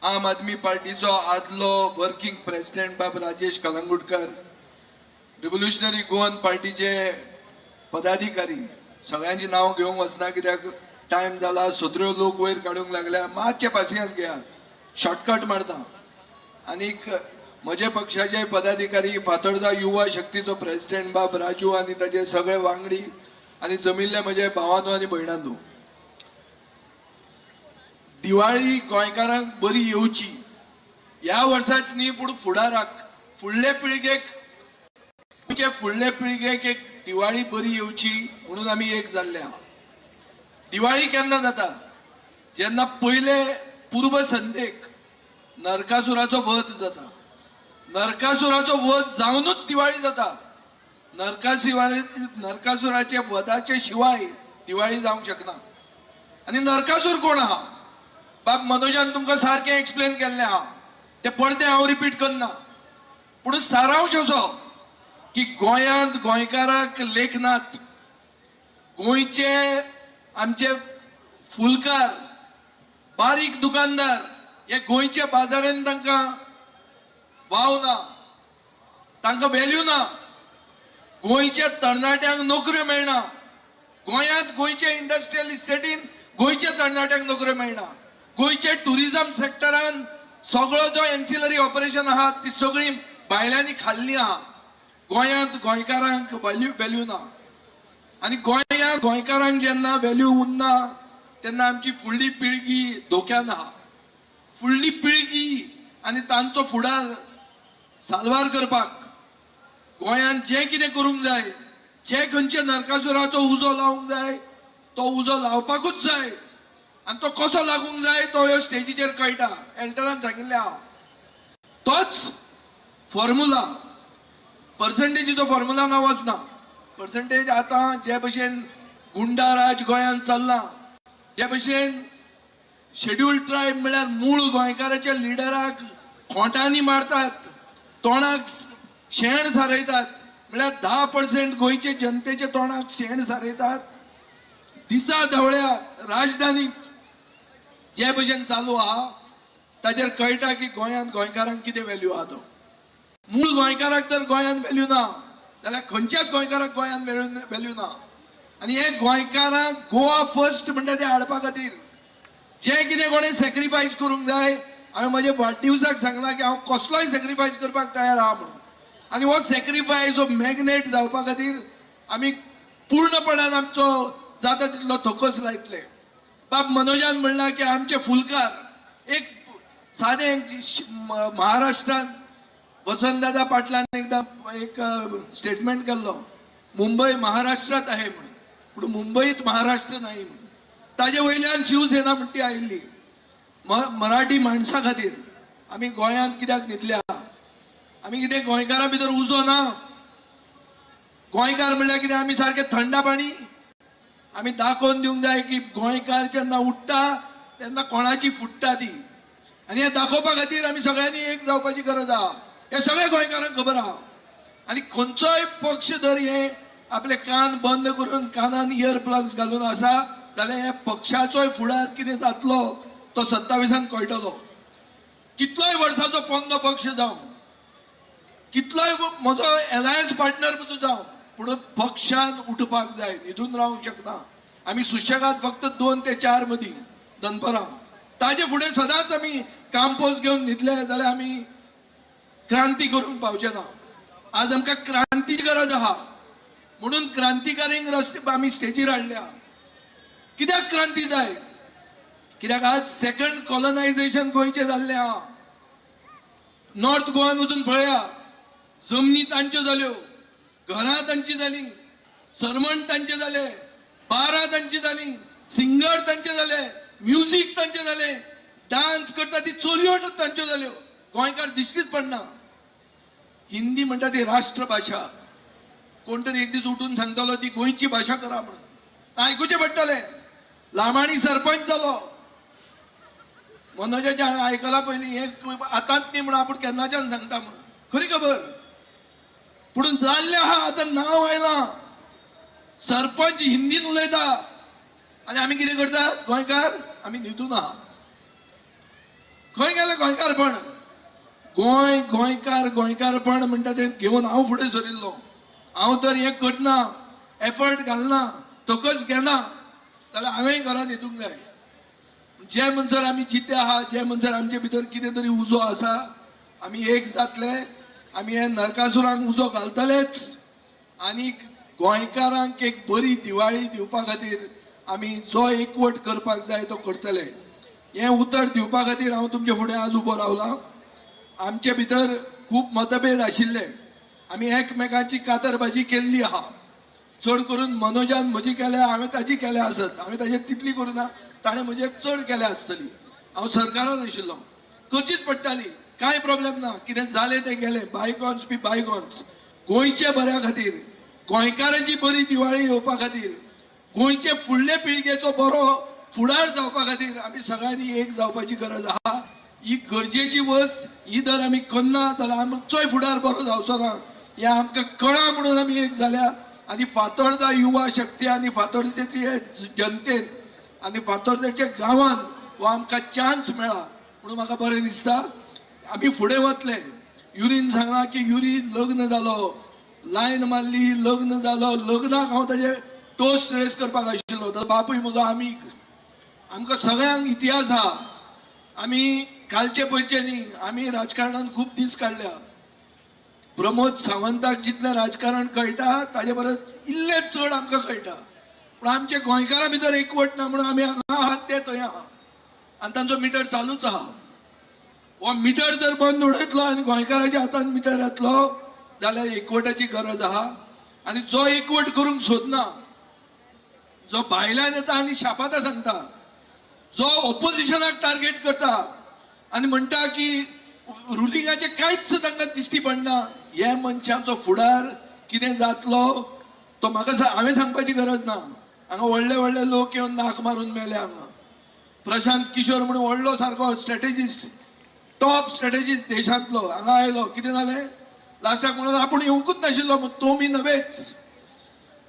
Speaker 7: आम आदमी पार्टीचो आदलो वर्किंग प्रेसिडेंट बाब राजेश कलंगुटकर, रिव्होल्युशनरी गोवन पार्टीचे पदाधिकारी, सगळ्यांची नांव घेवंक वचना कित्याक टायम जाला. सत्र्यो लोक वयर काडूंक लागल्या. मातशें पासियेंस घेयात, शॉर्टकट मारता. आनीक म्हजे पक्षाचे पदाधिकारी, फातोर्दा युवा शक्तीचो प्रेसिडेंट बाब राजू आनी ताजे सगळे वांगडी आनी जमिल्ले म्हजे भावानो आनी भयणांनो, दिवाळी गोंयकारांक बरी येवची. ह्या वर्साच न्ही पूण फुडाराक फुडले पिळगेक, गोंयचे फुडले पिळगेक एक दिवाळी बरी येवची म्हणून आमी एक जाल्ले आहा. दिवाळी केन्ना जाता? जेन्ना पयले पूर्व संध्येक नरकासुराचो वध जाता. नरकासुराचो वध जावनूच दिवाळी जाता. नरकासुराचे वधाचे शिवाय दिवाळी जावंक शकना. आनी नरकासूर कोण आहा? बाब मनोजान तुमकां सारकें एक्सप्लेन केल्लें आहा, तें परतें हांव रिपीट करना. पूण सारांश असो की गोंयांत गोंयकाराक लेखनात, गोंयचे आमचे फुलकार, बारीक दुकानदार हे गोंयच्या बाजारान तांकां वाव ना, तांकां व्हॅल्यू ना. गोंयच्या तरणाट्यांक नोकऱ्यो मेळना. गोंयांत गोंयच्या इंडस्ट्रियल इस्टेटीन गोंयच्या तरणाट्यांक नोकऱ्यो मेळना. गोंयच्या ट्युरिजम सेक्टरान सगळो जो एन्सिलरी ऑपरेशन आहा ती सगळी भायल्यांनी खाल्ली आहा. गोंयांत गोंयकारांक व्हॅल्यू ना. आनी गोंयांत गोंयकारांक जेन्ना व्हॅल्यू उरना तेन्ना आमची फुडली पिळगी धोक्यान आहा. फुडली पिळगी आनी तांचो फुडार साल्वार करपाक गोंयांत जें कितें करूंक जाय, जे खंयच्या नरकासुराचो उजो लावंक जाय तो उजो लावपाकूच जाय. आनी तो कसो लागूंक जाय तो ह्यो स्टेजीचेर कळटा. एल्टरान सांगिल्लें आहा तोच फॉर्मुला. पर्संटेजीचो फॉर्मुला ना वचना. पर्संटेज आतां जे भशेन गुंडा राज गोंयांत चल्लां, जे भशेन शेड्युल्ड ट्रायब म्हळ्यार मूळ गोंयकाराच्या लिडराक खोंटांनी मारतात, तोंडाक शेण सारयतात, म्हळ्यार 10% गोंयचे जनतेच्या तोंडाक शेण सारयतात. दिसा धवळ्या राजधानीत जे भशेन चालू आहा ताजेर कळटा की गोंयांत गोंयकारांक कितें व्हॅल्यू आहा तो. मूळ गोंयकाराक जर गोंयांत व्हॅल्यू ना जाल्यार खंयच्याच गोंयकाराक गोंयांत व्हॅल्यू ना. आनी हे गोंयकारांक गोवा फर्स्ट म्हणटा ते हाडपा खातीर जें कितें कोणें सॅक्रिफायस करूंक जाय, हांवें म्हज्या वाडदिवसाक सांगलां की हांव कसलोय सॅक्रिफायस करपाक तयार आहा म्हणून. आनी हो सॅक्रिफायस हो मॅग्नेट जावपा खातीर आमी पूर्णपणान आमचो जाता तितलो थोकोस लायतले. बाब मनोजान म्हणलां की आमचे फुलकार एक सादें महाराष्ट्रान वसंतदादा पाटलान एकदां एक स्टेटमेंट केल्लो, मुंबय महाराष्ट्रात आहे म्हणून, पूण मुंबईत महाराष्ट्र नाही म्हणून. ताजे वयल्यान शिवसेना म्हणटी आयिल्ली मराठी माणसा खातीर. आमी गोंयांत कित्याक न्हिदल्या? आमी कितें गोंयकारां भितर उजो ना? गोंयकार म्हणल्यार कितें आमी सारके थंडा पाणी? आमी दाखोवन दिवंक जाय की गोंयकार जेन्ना उठ्ठा तेन्ना कोणाची फुट्टा ती. आनी हें दाखोवपा खातीर आमी सगळ्यांनी एक जावपाची गरज आहा. हें सगळ्या गोंयकारांक खबर आहा. आनी खंयचोय पक्ष जर हे आपले कान बंद करून कानान इयर प्लग्स घालून आसा जाल्यार हे पक्षाचोय फुडार कितें जातलो तो 27 कळटलो. कितलोय वर्साचो पोन्नो पक्ष जावं, कितलोय म्हजो एलायन्स पार्टनर पसून जावं, पूण पक्षान उठपाक जाय. न्हिदून रावंक शकना आमी सुशेगाद फक्त 2 ते 4 मदीं दनपरां. ताजे फुडें सदांच आमी कामपोज घेवन न्हिदले जाल्यार आमी क्रांती करूंक पावचे ना. आज आमकां क्रांतीची गरज आहा म्हणून क्रांतिकारींक रस्ते आमी स्टेजीर हाडल्या. कित्याक क्रांती जाय? कित्याक आज सेकंड कॉलनायझेशन गोंयचें जाल्लें आहा. नॉर्थ गोवान वचून पळया, जमनी तांच्यो जाल्यो, घरां तांची जाली, सरमण तांचे जाले, बारां तांची जाली, सिंगर तांचे जाले, म्युजीक तांचे जाले, डान्स करता ती चलयो तांच्यो जाल्यो. गोंयकार दिश्टीच पडना. हिंदी म्हणटा ती राष्ट्रभाशा. कोण तरी एक दीस उठून सांगतलो ती गोंयची भाशा करा म्हणून, आयकुचें पडटलें. लामाणी सरपंच जालो. मनोजाचें हांवें आयकलां पयलीं, हें आतांच न्ही म्हणून आपूण केन्नाच्यान सांगता म्हणून, खरी खबर. पूण जाल्लें आहा, आतां नांव आयलां. सरपंच हिंदीन उलयता आनी आमी कितें करतात गोंयकार? आमी न्हिदून आहा. खंय गेलें गोंयकारपण? गोंय गोंयकार गोंयकारपण म्हणटा तें घेवन हांव फुडें सरिल्लो. हांव तर हें करना, एफर्ट घालना, तकच घेना जाल्यार हांवें घरांत न्हिदूंक जाय. जे म्हणसर आमी जिते आहा, जे म्हणसर आमचे भितर कितें तरी उजो आसा, आमी एक जातले. आमी हे नरकासुरांक उजो घालतलेच आनी गोंयकारांक एक बरी दिवाळी दिवपा खातीर आमी जो एकवट करपाक जाय तो करतले. हें उतर दिवपा खातीर हांव तुमचे फुडें आज उबो रावलां. आमचे भितर खूब मतभेद आशिल्ले, आमी एकमेकांची कातरबाजी केल्ली आहा. चड करून मनोजान म्हजी केल्या, हांवें ताजी केल्या आसत, हांवें ताजेर तितली करूं ना, ताणें म्हजेर चड केल्या आसतली. हांव सरकारान आशिल्लो, करचीच पडटाली, कांय प्रॉब्लेम ना. कितें जालें तें गेलें, बायगॉन्स बी बायगॉन्स. गोंयच्या बऱ्या खातीर, गोंयकारांची बरी दिवाळी येवपा खातीर, गोंयचे फुडले पिळगेचो बरो फुडार जावपा खातीर आमी सगळ्यांनी एक जावपाची गरज आहा. ही गरजेची वस्त, ही जर आमी करना जाल्यार आमचोय फुडार बरो जावचो ना, हें आमकां कळ्ळां म्हणून आमी एक जाल्या. आनी फातोर्डा युवा शक्ती आनी फातोर्डेचे जनतेन आनी फातोर्डेच्या गांवान हो आमकां चान्स मेळ्ळा म्हणून म्हाका बरें दिसता. आमी फुडें वतले. युरीन सांगलां की युरी लग्न जालो, लायन मारली, लग्न जालो. लग्नाक हांव ताजे टोस्ट रेस करपाक आशिल्लो. ताजो बापूय म्हजो आमीग. आमकां सगळ्यांक इतिहास आहा. आमी कालचे पयरचे न्ही, आमी राजकारणान खूब दीस काडल्या. प्रमोद सावंताक जितलें राजकारण कळटा ताजे परस इल्लें चड आमकां कळटा. पूण आमच्या गोंयकारां भितर एकवट ना म्हणून आमी हांगा आहात ते थंय आहा आनी तांचो मिटर चालूच आहा. हो मिटर जर बंद उडयतलो आनी गोंयकाराच्या हातान मिटर येतलो जाल्यार एकवटाची गरज आहा. आनी जो एकवट करूंक सोदना, जो भायल्यान येता आनी शापातां सांगता, जो ओपोजिशनाक टार्गेट करता आनी म्हणटा की रुलिंगाचें कांयच तांकां दिश्टी पडना, हे मनशांचो फुडार कितें जातलो तो म्हाका हांवें सांगपाची गरज ना. हांगा व्हडले व्हडले लोक येवन नाक मारून मेले. हांगा प्रशांत किशोर म्हणून व्हडलो सारको स्ट्रॅटेजिस्ट, टॉप स्ट्रॅटेजिस्ट देशांतलो हांगा आयलो, कितें जालें लास्टाक म्हणून आपूण येवंकूच नाशिल्लो, तो मी नव्हेच.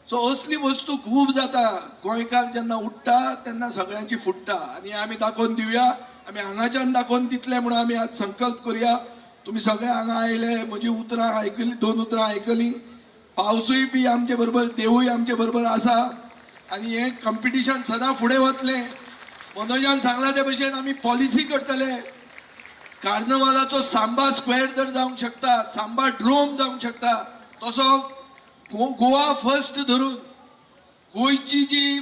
Speaker 7: सो असली वस्तू खूब जाता. गोंयकार जेन्ना उठ्ठा तेन्ना सगळ्यांची फुट्टा आनी आमी दाखोवन दिवया. आमी हांगाच्यान दाखोवन दितले म्हणून आमी आज संकल्प करुया. तुमी सगळे हांगा आयले, म्हजी उतरां आयकली, दोन उतरां आयकली. पावसूय बी आमचे बरोबर, देवूय आमचे बरोबर आसा आनी हें कंपिटिशन सदां फुडें वतलें. मनोजान सांगलां ते भशेन आमी पॉलिसी करतले. कार्नवालाचो सांबा स्क्वेअर जर जावंक शकता, सांबा ड्रोम जावंक शकता, तसो गोवा फर्स्ट धरून गोंयची जी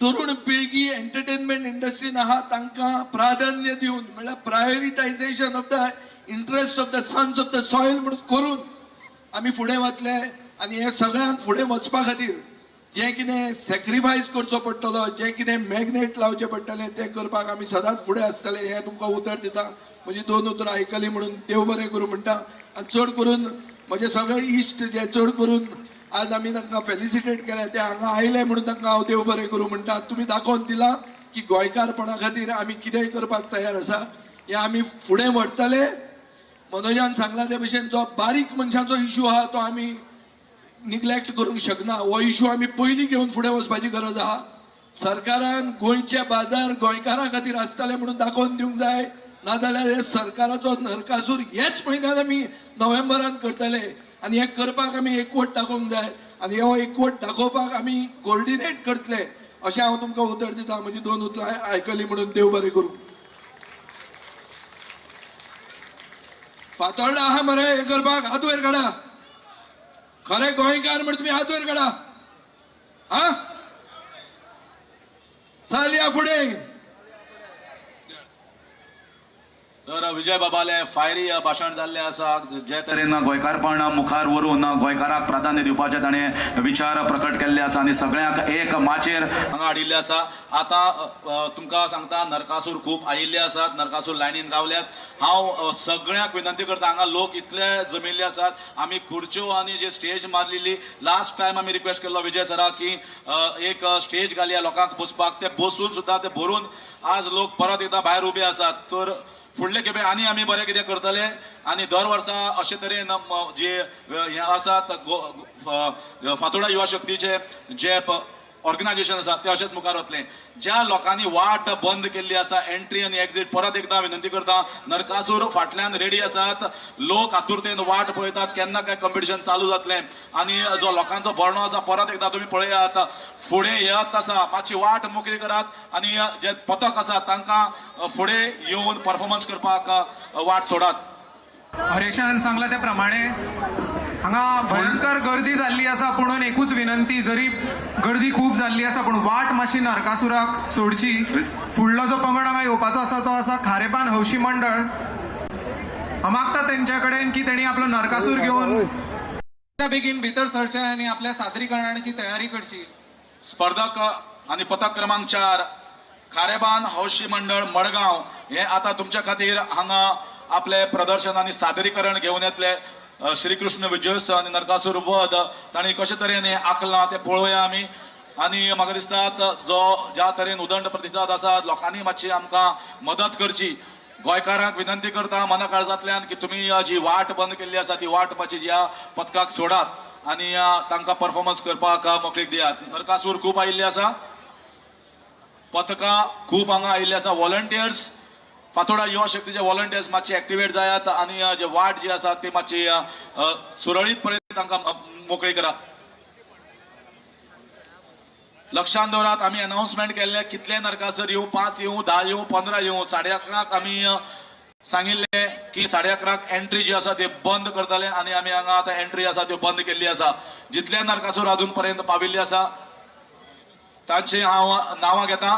Speaker 7: तरुण पिळगी एंटरटेनमेंट इंडस्ट्रीन आहा तांकां प्राधान्य दिवन, म्हणल्यार prioritization of the interest of the sons of the soil म्हणून करून आमी फुडें वतले. आनी हे सगळ्यांक फुडें वचपा खातीर जें कितें सॅक्रिफायस करचो पडटलो, जें कितें मॅग्नेट लावचें पडटलें, तें करपाक आमी सदांच फुडें आसतले, हें तुमकां उतर दिता. म्हजी दोन उतरां आयकलीं म्हणून देव बरें करूं म्हणटा. आनी चड करून म्हजे सगळे इश्ट जे चड करून आज आमी तांकां फेलिसिटेट केले ते हांगा आयले म्हणून तांकां हांव देव बरें करूं म्हणटा. तुमी दाखोवन दिलां की गोंयकारपणा खातीर आमी कितेंय करपाक तयार आसा. हें आमी फुडें व्हरतले. मनोजान सांगला ते भशेन जो बारीक मनशांचो इशू आहा तो आमी निग्लेक्ट करूंक शकना. हो इशू आमी पयलीं घेवन फुडें वचपाची गरज आहा. सरकारान गोंयचे बाजार गोंयकारां खातीर आसतले म्हणून दाखोवन दिवंक जाय, नाजाल्यार हे सरकाराचो नरकासूर हेच म्हयन्यान आमी नोव्हेंबरान करतले. आनी हें करपाक आमी एकवट दाखोवंक जाय आनी हो एकवट दाखोवपाक आमी कोर्डिनेट करतले अशें हांव तुमकां उतर दिता. म्हजी दोन उतरां आयकलीं म्हणून देव बरें करूं. फातोर्डा आहा मरे हें करपाक, हात वयर काडा. खरें गोंयकार म्हण तुमी हात वयर काडा. हा, चल या फुडें.
Speaker 1: तर विजय बाबाले फायरी भाशण जाल्लें आसा. जे तरेन गोंयकारपण मुखार व्हरून गोंयकाराक प्राधान्य दिवपाचे ताणें विचार प्रकट केल्ले आसा आनी सगळ्यांक एक माचयेर हांगा हाडिल्ले आसा. आतां तुमकां सांगता, नरकासूर खूब आयिल्ले आसात, नरकासूर लायनीन रावल्यात. हांव सगळ्यांक विनंती करता, हांगा लोक इतले जमिल्ले आसात, आमी खुर्च्यो आनी जे स्टेज मारलेली, लास्ट टायम आमी रिक्वेस्ट केल्लो विजय सराक की एक स्टेज घालया लोकांक बसपाक, ते बसून सुद्दां ते भरून आज लोक परत एकदां भायर उबे आसात. तर फुडले खेपे आनी आमी बरें कितें करतले आनी दर वर्सा अशे तरेन जे हे आसात फातोर्डा युवा शक्तीचे जे ऑर्गनायझेशन आसा ते अशेंच मुखार वतले. ज्या लोकांनी वाट बंद केल्ली आसा एंट्री आनी एक्झीट, परत एकदां विनंती करता, नरकासूर फाटल्यान रेडी आसात, लोक आतुरतेन वाट पळयतात केन्ना काय कंपिटिशन चालू जातलें. आनी जो लोकांचो भरणो आसा परत एकदां तुमी पळयात, फुडें येत आसा, मातशी वाट मोकळी करात आनी जे पथक आसा तांकां फुडें येवन परफॉर्मन्स करपाक वाट सोडात.
Speaker 8: हरेशान सांगला त्या प्रमाणे हांगा भयंकर गर्दी जाल्ली आसा, पुणून एकूच विनंती, जरी गर्दी खूब जाल्ली आसा पूण वाट मातशी नरकासुराक सोडची. फुडलो जो पंगड हांगा येवपाचो आसा तो आसा खारेपान हौशी मंडळ. हांव मागता तेंच्या कडेन की तेणी आपलो नरकासूर घेवन बेगीन भितर सरचें आनी आपल्या सादरीकरणाची तयारी करची.
Speaker 1: स्पर्धक आनी पथक क्रमांक 4 खारेबान हौशी मंडळ मडगांव हे आता तुमच्या खातीर हांगा आपले प्रदर्शन आनी सादरीकरण घेवन येतले. श्रीकृष्ण विजयोत्सव आनी नरकासूर वध तांणी कशे तरेन हें आंखलां तें पळोवया आमी. आनी म्हाका दिसता जो ज्या तरेन उदंड प्रतिसाद आसा लोकांनी मातशी आमकां मदत करची. गोंयकारांक विनंती करता मना काळजांतल्यान की तुमी जी वाट बंद केल्ली आसा ती वाट मातशी ह्या पथकाक सोडात आनी तांकां परफॉर्मन्स करपाक मोकळीक दियात. नरकासूर खूब आयिल्ले आसा, पथकां खूब हांगा आयिल्ली आसा. वॉलंटियर्स फातोडा युवा शक्तीचे वॉलंटियर्स मातशे एक्टिवेट जायात आनी जे वाट जी आसा ती मातशी सुरळीतपणे तांकां मोकळी करात. लक्षात दवरात आमी अनाउन्समेंट केल्ले कितले नरकासूर येवं, 5 येवं, 10 येवं, 15 येवं. 11:30 आमी सांगिल्ले की 11:30 एंट्री जी आसा ती बंद करतले आनी आमी हांगा आतां एंट्री आसा त्यो बंद केल्ली आसा. जितले नरकासूर अजून पर्यंत पाविल्ले आसा तांची हांव नांवां घेता.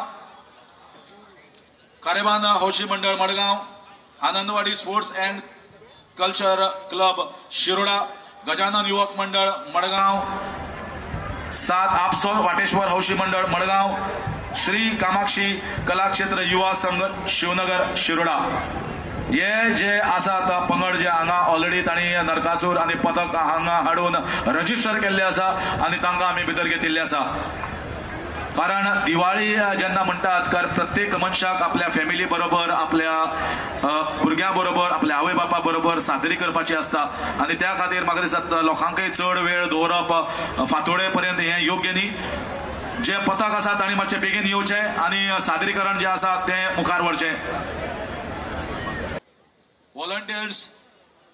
Speaker 1: Kharebandh Haushi Mandal Madgaon, Anandwadi sports and culture club Shiroda, Gajanan Yuvak Mandal Madgaon, 7 Apso Vateshwar Haushi Mandal Madgaon, Shri Kamakshi Kalakshetra Yuva Sangh Shivnagar Shiroda. हे जे आसात पंगड जे हांगा ऑलरेडी तांणी नरकासूर आनी पथक हांगा हाडून रजिस्टर केल्ले आसा आनी तांकां आमी भितर घेतिल्ले आसा. कारण दिवाळी जेन्ना म्हणटात कारण प्रत्येक मनशाक आपल्या फॅमिली बरोबर, आपल्या भुरग्यां बरोबर, आपल्या आवय बापा बरोबर साजरी करपाची आसता आनी त्या खातीर म्हाका दिसता लोकांकय चड वेळ दवरप फांतोडे पर्यंत हें योग्य न्ही. जे पथक आसा तांणी मातशें बेगीन येवचें आनी सादरीकरण जें आसा तें मुखार व्हरचें. वॉलंटियर्स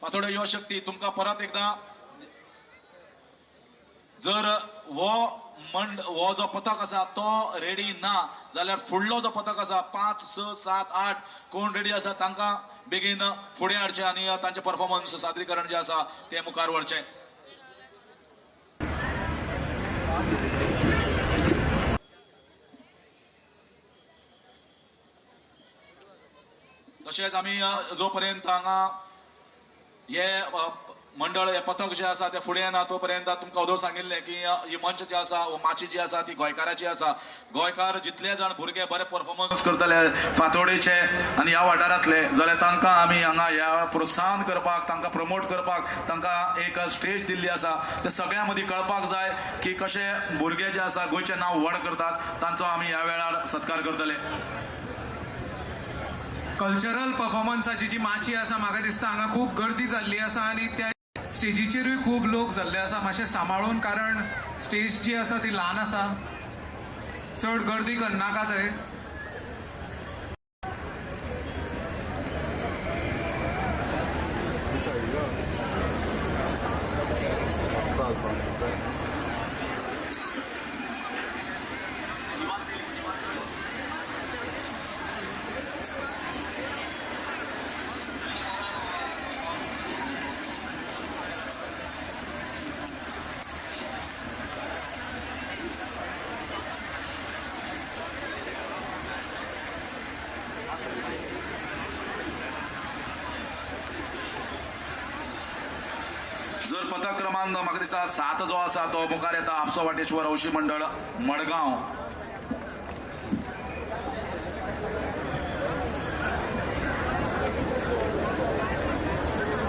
Speaker 1: फातोडे युवा शक्ती तुमकां परत एकदां जर हो मंड हो जो पथक आसा तो रेडी ना जाल्यार फुडलो जो पथक आसा 5, 6, 7, 8 कोण रेडी आसा तांकां बेगीन फुडें हाडचें आनी तांचें परफॉर्मन्स सादरीकरण जें आसा तें मुखार व्हरचें. तशेंच आमी जो पर्यंत हांगा हे मंडळ हे पथक जे आसा ते फुडें येना तो पर्यंत तुमकां अदोर सांगिल्लें की ही मंच जे आसा माची जी आसा ती गोंयकाराची आसा. गोंयकार जितले जाण भुरगे बरे परफॉर्मन्स करतले फातोडेचे आनी ह्या वाठारांतले जाल्यार तांकां आमी हांगा ह्या प्रोत्साहन करपाक, तांकां प्रमोट करपाक तांकां एक स्टेज दिल्ली आसा. ते सगळ्यां मदीं कळपाक जाय की कशे भुरगे जे आसा गोंयचें नांव व्हड करतात, तांचो आमी ह्या वेळार सत्कार करतले.
Speaker 8: कल्चरल परफॉर्मन्साची जी माची आसा म्हाका दिसता हांगा खूब गर्दी जाल्ली आसा आनी त्या स्टेजीचेरूय खूब लोक जाल्ले आसा. मातशें सांबाळून, कारण स्टेज जी आसा ती ल्हान आसा, चड गर्दी करनाका थंय.
Speaker 1: जर पथक क्रमांक म्हाका दिसता 7 जो आसा तो मुखार येता, आपसो वाटेश्वर हौशी मंडळ मडगांव.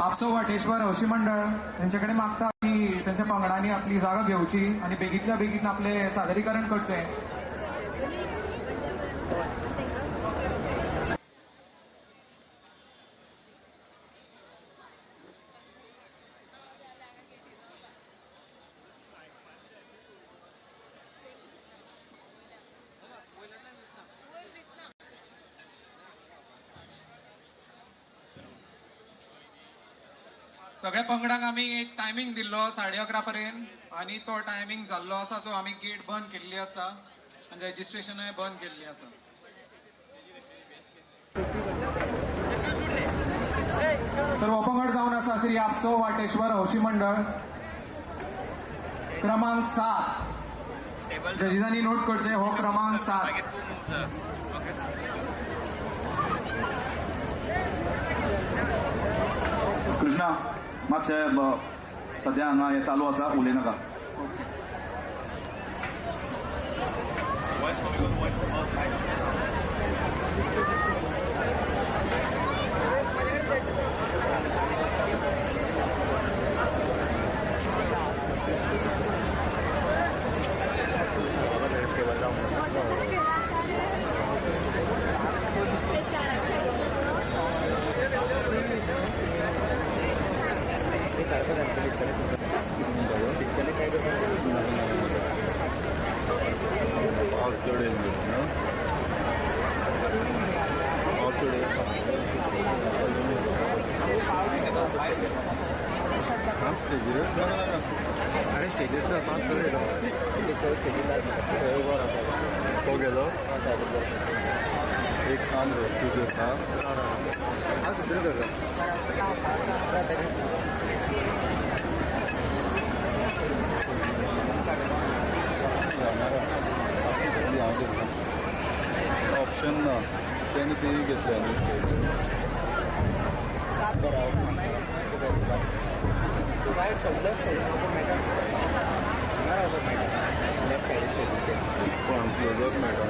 Speaker 8: आपसो वाटेश्वर हौशी मंडळ यांचे कडेन मागता की त्यांच्या पंगडांनी आपली जागा घेवची आनी बेगीतल्या बेगीन आपले सादरीकरण करचें. सगळ्या पंगडांक आमी एक टायमींग दिल्लो 11:30 पर्यंत आनी तो टायमींग जाल्लो आसा तो आमी गेट बंद केल्ली आसा आनी रजिस्ट्रेशनूय बंद केल्ली आसा. तर हो पंगड जावन आसा श्री आपसो वाटेश्वर हौशी मंडळ क्रमांक 7. जजीसांनी नोट करचे हो क्रमांक 7.
Speaker 1: कृष्णा, मातशें सद्या हांगा हें चालू आसा, उलयनाका.
Speaker 6: तो गेलो एक खान तू धरता. ऑप्शन ना, तेणे तेय घेतले आनी फ्रंट क्लोजर मेळटा.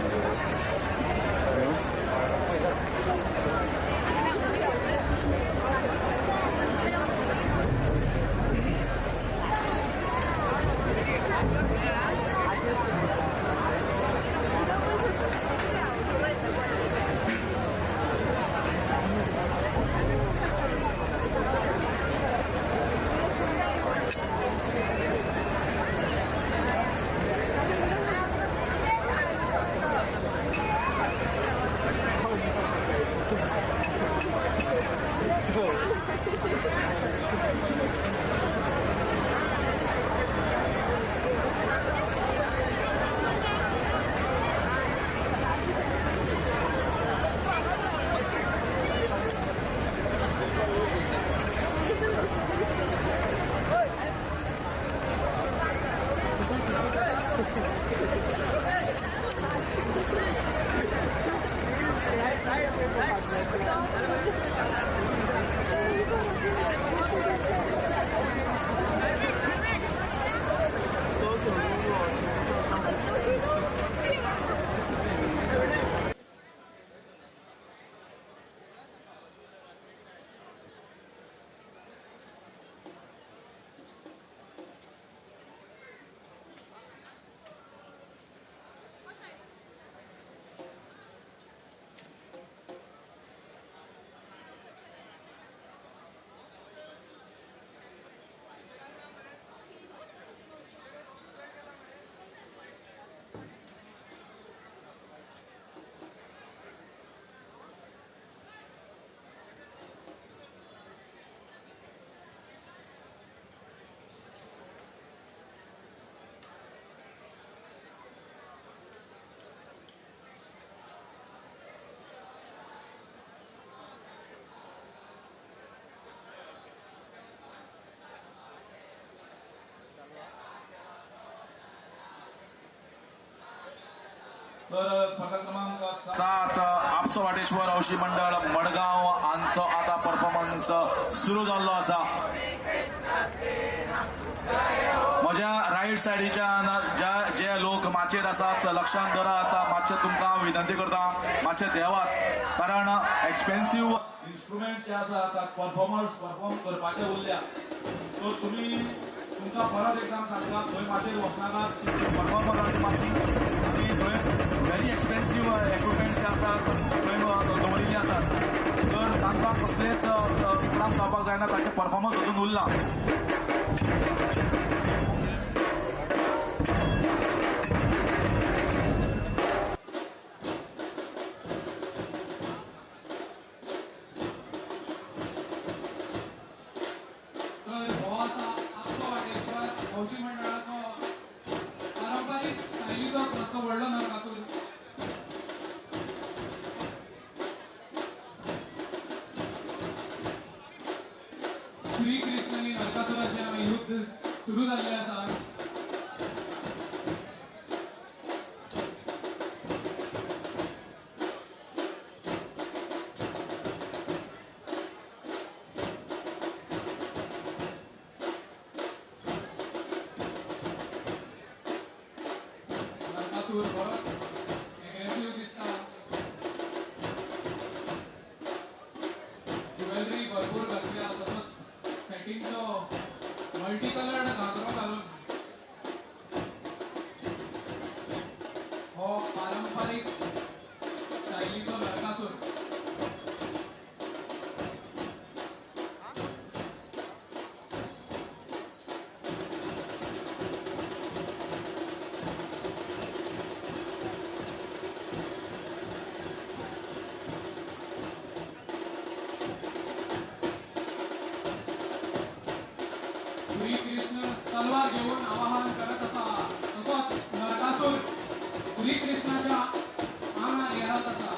Speaker 1: तर स्पर्धा क्रमांक 7 आपसो वाटेश्वर हौशी मंडळ मडगांव हांचो आतां परफॉर्मन्स सुरू जाल्लो आसा. म्हज्या रायट सायडीच्यान जे लोक माचयेर आसात लक्षांत दवरात, मातशें तुमकां हांव विनंती करता मातशें देवात, कारण एक्सपेन्सीव इन्स्ट्रुमेंट जे आसात परफॉर्मर्स परफॉर्म करपाचे उरल्या. सो तुमी तुमकां परत एकदां सांगता, थंय माचयेर वचनाकात, परफॉर्मराची मातशी आनी थंय व्हेरी एक्सपेन्सीव इक्विपमेंट्स जे आसात थंय दवरिल्ले आसात, तर तांकां कसलेच त्रास जावपाक जायना, तांचे परफॉर्मन्स अजून उरला.
Speaker 8: तर हो आसा आपसो वाटेश्वर हौशी मंडळाचो पारंपारीक शैलीचो मातसो व्हडलो नरकासूर. श्री कृष्ण आनी नरकासुराचें युद्ध सुरू जाल्लें आसा. नरकासूर बरोच एग्रेसिव्ह दिसता. ज्वेलरी भरपूर घातल्या, तसोच सेटिंगचो मल्टी कलर्ड घागरो घालून हो पारंपारीक स्टायलीचो नरकासूर. श्री कृष्ण तलवार घेऊन आवाहन करत असा, तसोच नरकासूर श्री कृष्णाच्या आंगार येत असा.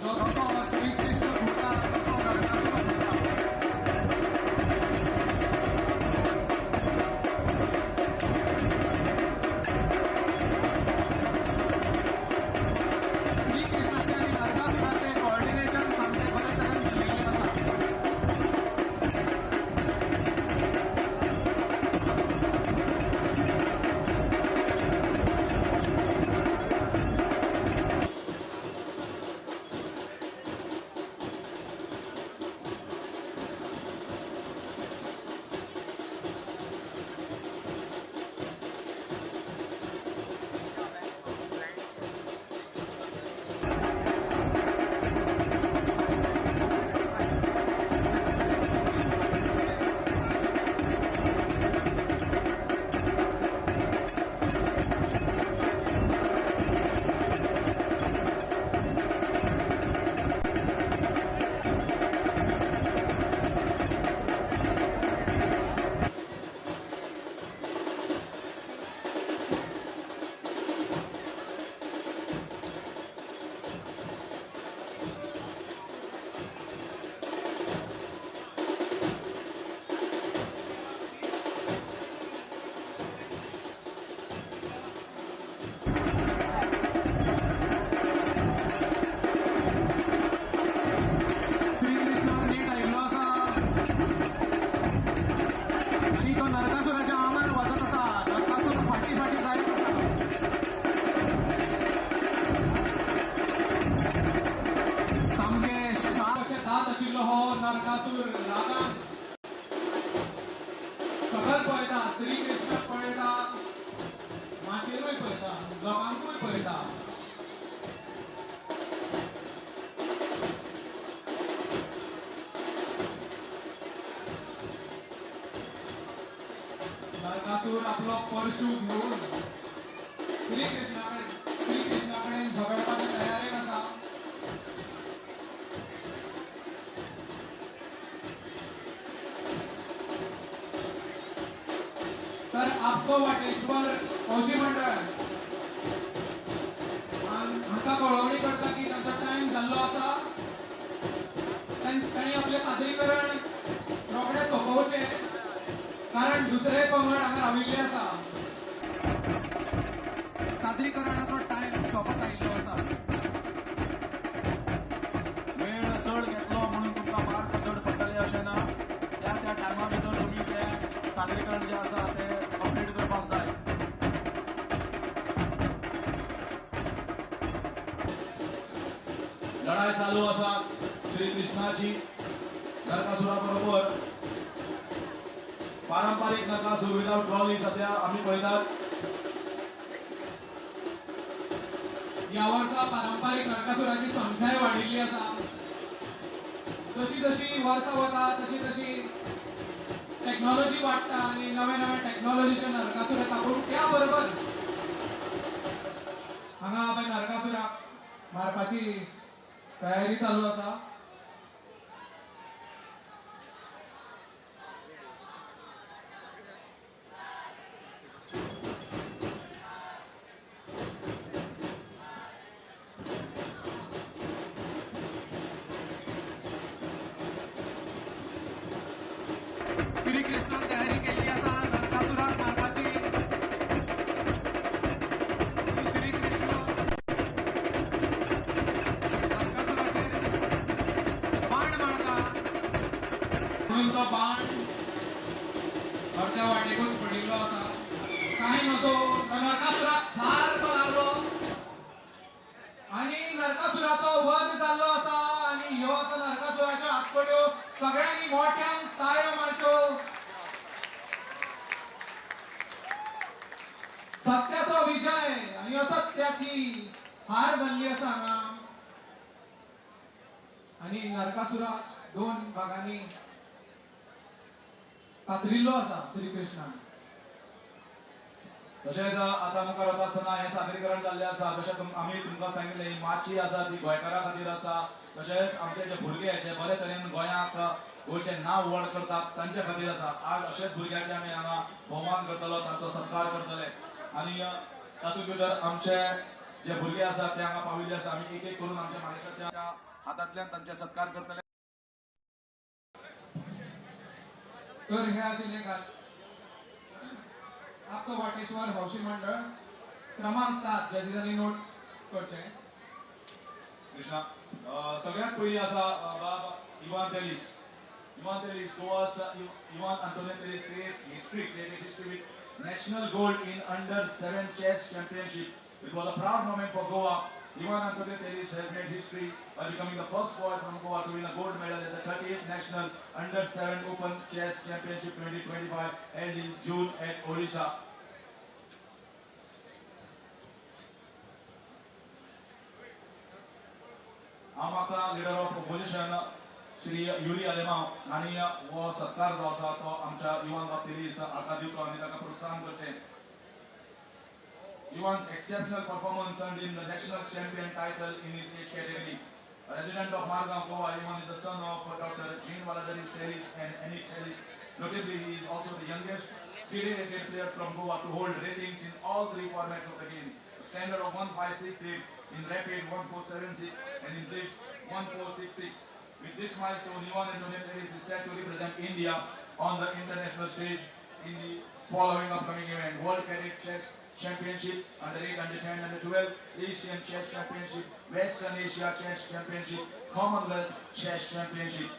Speaker 9: जसो श्रीकृष्ण घुमता तसो नरकासूर घुमता. श्रीकृष्णाचे आनी नरकासुराचे कोऑर्डिनेशन सामकें बरे तरेन चलिल्लें आसा. श्रीकृष्णाक नेट आयिल्लो आसा आनी तो नरकासुराच्या आंगार वचत आसा. नरकासूर फाटीं फाटीं जायत आसा. सामके शार्प
Speaker 8: अशे दांत आशिल्लो हो नरकासूर रागान सकयल पळयता, श्री कृष्णाक पळयता, माचयेरूय पळयता, लोकांकूय पळयता. नरकासूर आपलो परशु घेवन श्री कृष्णा कडेन झगडपाच्या तयारेन आसा. तर आपसो वाटेश्वर हौशी मंडळ हांकां कळोवणी करता की तांचो टायम जाल्लो आसा. तांणी आपलें सादरीकरण रोखडें सोंपोवचें, कारण दुसरे पंगड हांगा राविल्ले आसा.
Speaker 9: सादरीकरणाचो टायम सोंपत आयिल्लो आसा.
Speaker 1: वेळ चड घेतलो म्हणून तुमकां मार्क चड पडटले अशें ना. त्या त्या टायमा भितर तुमी तें सादरीकरण जें आसा तें कंप्लीट करपाक जाय. लढाय चालू आसा श्री कृष्णाची नरकासुरा बरोबर. पारंपारीक नरकासूर विदाउट ट्रॉली सध्या आमी पळयतात.
Speaker 8: ह्या वर्सा पारंपारीक नरकासुराची संख्याय वाडिल्ली आसा. जशी जशी वर्सां वता तशी तशी टॅक्नॉलॉजी वाडटा आनी नवे नवे टॅक्नॉलॉजीचे नरकासूर येता. पूण त्या बरोबर हांगा पळय नरकासुराक मारपाची तयारी चालू आसा. श्रीकृष्णान तयारी केल्ली आसा नरकासुराक मारपाची. श्रीकृष्ण नरकासुराचेर बाण मारता, म्हणून तो बाण त्या वाटेकूच पडिल्लो आसा. कांय नजो, नरकासुराक सारको लागलो आनी नरकासुराचो वध जाल्लो आसा. आनी ह्यो आतां नरकासुराच्यो हातपड्यो. सगळ्यांनी मोठ्यान ताळयो मारच्यो. सत्याचो विजय आनी असत्याची हार जाल्ली आसा हांगा. आनी नरकासुराक दोन भागांनी कातरिल्लो आसा श्रीकृष्णान.
Speaker 1: तशेंच आतां मुखार वता आसतना हें सादरीकरण जाल्लें आसा. जशें आमी तुमकां सांगिल्लें, ही माची आसा ती गोंयकारां खातीर आसा. तशेंच आमचे जे भुरगे जे बरे तरेन गोंयाक गोंयचें नांव व्हड करतात तांचे खातीर आसा. आज अशेच भुरग्यांचे आमी हांगा भोवमान करतलो, तांचो सत्कार करतले. आनी तातूंत भितर आमचे जे भुरगे आसात ते हांगा पाविल्ले आसा. आमी एक एक करून आमच्या मानेस्तांच्या हातांतल्यान तांचे सत्कार करतले.
Speaker 8: तर हे आशिल्ले काल आमचो वाटेश्वर हौशी मंडळ क्रमांक 7. जजीसांनी नोट करचें.
Speaker 1: कृष्णा, सगळ्यात पयलीं आसा बाब Ivan तेलीस. Ivan Telis, Goa's Ivan Antonio Telis creates history, created history with national gold in under 7 chess championship. It was a proud moment for Goa. Ivan Antonio Telis has made history by becoming the first boy from Goa to win a gold medal at the 38th National Under 7 Open Chess Championship 2025 held in June at Odisha. हांव म्हाका leader of opposition Shri Yuri Alemao आनी हो सत्कार जो आसा तो आमच्या Ivan बाब तेलीस हाका दिवचो आनी ताका प्रोत्साहन करचें. Ivan's exceptional performance earned him the national champion title in his age category. A resident of Margao, Goa, Ivan is the son of Dr. Jean Valadares Telis and Annie Telis. Notably, he is also the youngest FIDE-rated player from Goa to hold ratings in all three formats of the game. A standard of 1568 in rapid, 1476 and in blitz 1466. With this milestone, Ivan Antonio Telis is set to represent India on the international stage in the following upcoming event: World Cadet Chess Championship under 8, under 10, under 12, Asian Chess Championship, Western Asia Chess Championship, Commonwealth Chess Championship.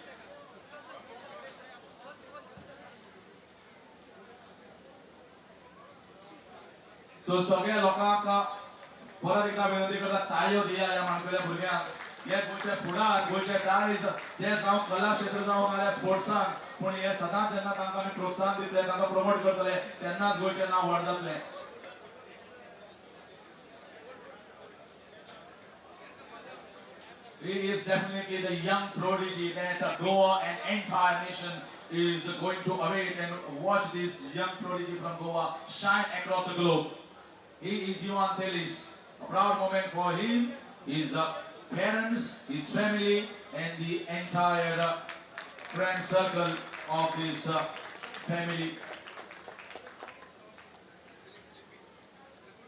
Speaker 1: So सगळ्या लोकांक परत एकदा विनंती करता, ताळयो दिया ह्या माणकुल्या भुरग्यांक. हे गोंयचे फुडार, गोंयचे दायज, ते जावं कला क्षेत्र जावं नाल्यार स्पोर्ट्सान, पूण हे सदांच जेन्ना तांकां आमी प्रोत्साहन दितले, तांकां प्रमोट करतले, तेन्नाच गोंयचें नांव व्हड जातलें. He is definitely the young prodigy that Goa and entire nation is going to await and watch this young prodigy from Goa shine across the globe. He is Ivan Telis. A proud moment for him, his parents, his family, and the entire friend circle of this family.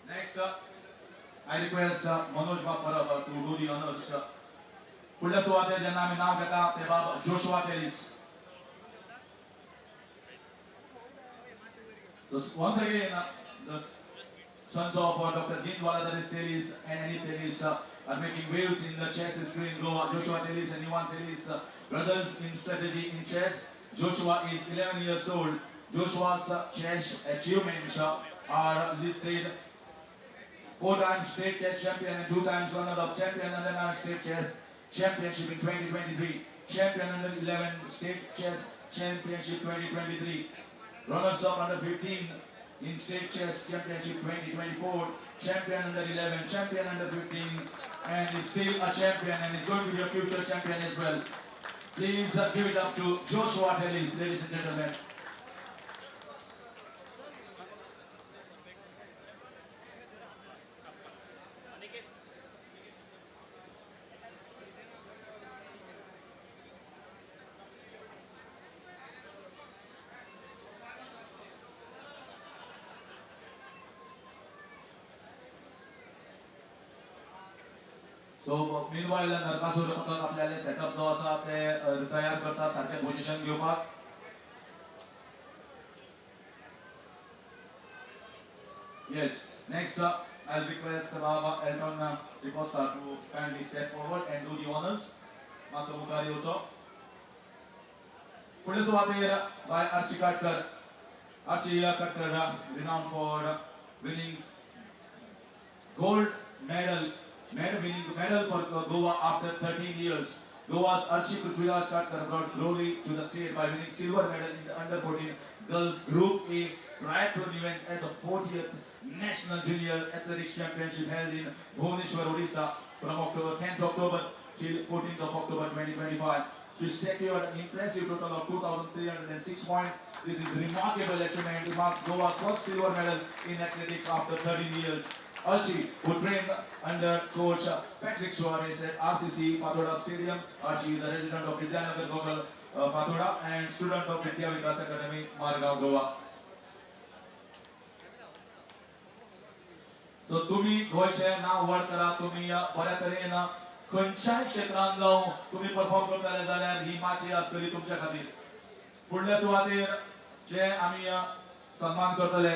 Speaker 1: Next, I request Manoj Bab Parab to do the honors. फुडल्या सुवातेर जेन्ना आमी नांव घेता ते बाब Joshua Telis. So once again, the sons of Dr. Jean Valadares Telis and Annie Telis are making waves in the chess history in Goa. Joshua Telis and Ivan Telis, brothers in strategy in chess. Joshua is 11 years old. Joshua's chess achievements are listed: 4 times state chess champion and 2 times runner-up champion under 9 state chess championship in 2023, champion under 11 state chess championship 2023, runners-up under 15 in state chess championship 2024, champion under 11, champion under 15, and is still a champion and is going to be a future champion as well. Please give it up to Joshua Telis, ladies and gentlemen. So meanwhile Narakasur पथक आपल्याले setup जो आसा ते तयार करता सारकें position घेवपाक. Yes, next I'll request Baba Elton D'Costa to kindly step forward and do the honors. मातसो मुखार येवचो. फुडले सुवातेर बाय आर्ची काटकर. Archi Katkar, renowned for winning gold medal, winning medal for Goa after 13 years. Goa's Archi Prithviraj Katkar brought glory to the state by winning silver medal in the under 14 girls Group A triathlon event at the 40th National Junior Athletics Championship held in Bhubaneswar, Odisha from October 10th October till 14th of October 2025. She secured an impressive total of 2,306 points. This is remarkable achievement. It marks Goa's first silver medal in athletics after 13 years. Archie, who trained under coach Patrick Suarez at RCC Fatorda Stadium. Archie is a resident of Vidyanagar Gokal, Fatorda, and student of Vidya Vikas Academy, Margao, Goa. So तुम्ही गोंयचें नांव व्हड करा, तुम्ही बऱ्या तरेन खंयच्याय क्षेत्रांत जावं तुम्ही परफॉर्म करतले जाल्यार ही माची आसतली तुमच्या खातीर. फुडल्या सुवातेर जे आमी सन्मान करतले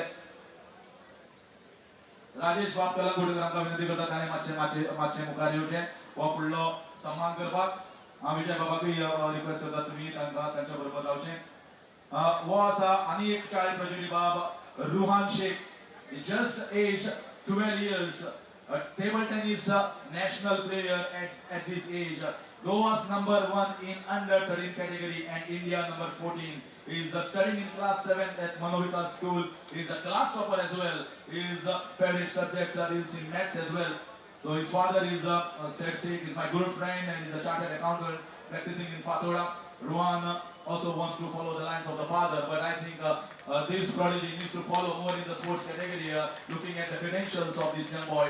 Speaker 1: राजेश बाब कलंगुटकर हांकां विनंती करता, ताणें मातशें मातशें मातशें मुखार येवचें हो फुडलो सन्मान करपाक. हांव विजय बाबाकूय रिक्वेस्ट करता, तुमी तांकां तांच्या बरोबर रावचें. हो आसा आनी एक चाइल्ड प्रोडिजी बाब Ruhan Shaikh, just age 12 years, a table tennis national player at this age. Goa's number 1 in under 13 category and India number 14. He is studying in class 7 at Manovita School. He is a class topper as well. His favorite subject is in maths as well. So his father is a Seth Sheikh, is my good friend and is a chartered accountant practicing in Fatorda. Ruhan also wants to follow the lines of the father, but I think this prodigy needs to follow more in the sports category, looking at the credentials of this young boy.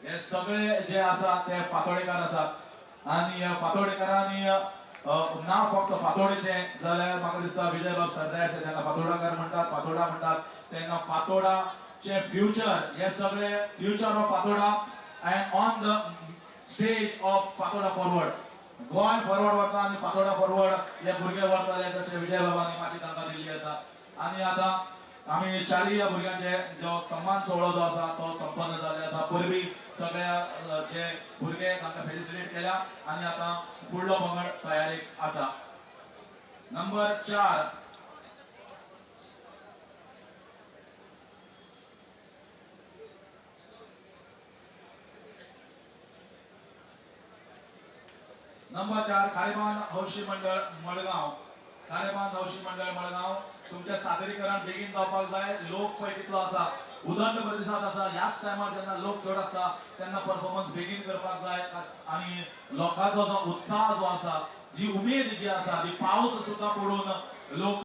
Speaker 1: हे सगळे जे आसा ते फातोडेकार आसात आनी फातोडेकारांनी ना फक्त फातोडेचें जाल्यार म्हाका दिसता विजय बाब सरदेसाय आसा तेन्ना फातोडाकार म्हणटात, फातोडा म्हणटात, तेन्ना फातोडाचें फ्युचर हे सगळे future of Fatorda and on the stage of Fatorda forward, Goa forward वता आनी फातोडा फॉरवर्ड हे भुरगे व्हरतले जशें विजय बाबांनी माची तांकां दिल्ली आसा. आनी आतां आमी चारय ह्या भुरग्यांचे जो सन्मान सुवाळो जो आसा तो संपन्न जाल्ले आसा. पयलीं सगळ्या जे भुरगे तांकां फेलिसिटेट केल्या आनी आतां फुडलो पंगड तयारेक आसा. नंबर 4 नंबर 4 खारेबांद हौशी मंडळ मडगांव. खारेबांद हौशी मंडळ मडगांव, तुमचें सादरीकरण बेगीन जावपाक जाय. लोक पळय कितलो आसा, उदंड प्रतिसाद आसा. ह्याच टायमार जेन्ना लोक चड आसता तेन्ना परफॉर्मन्स बेगीन करपाक जाय आनी लोकांचो जो उत्साह जो आसा, जी उमेद जी आसा, जी पावस सुद्दां पडून लोक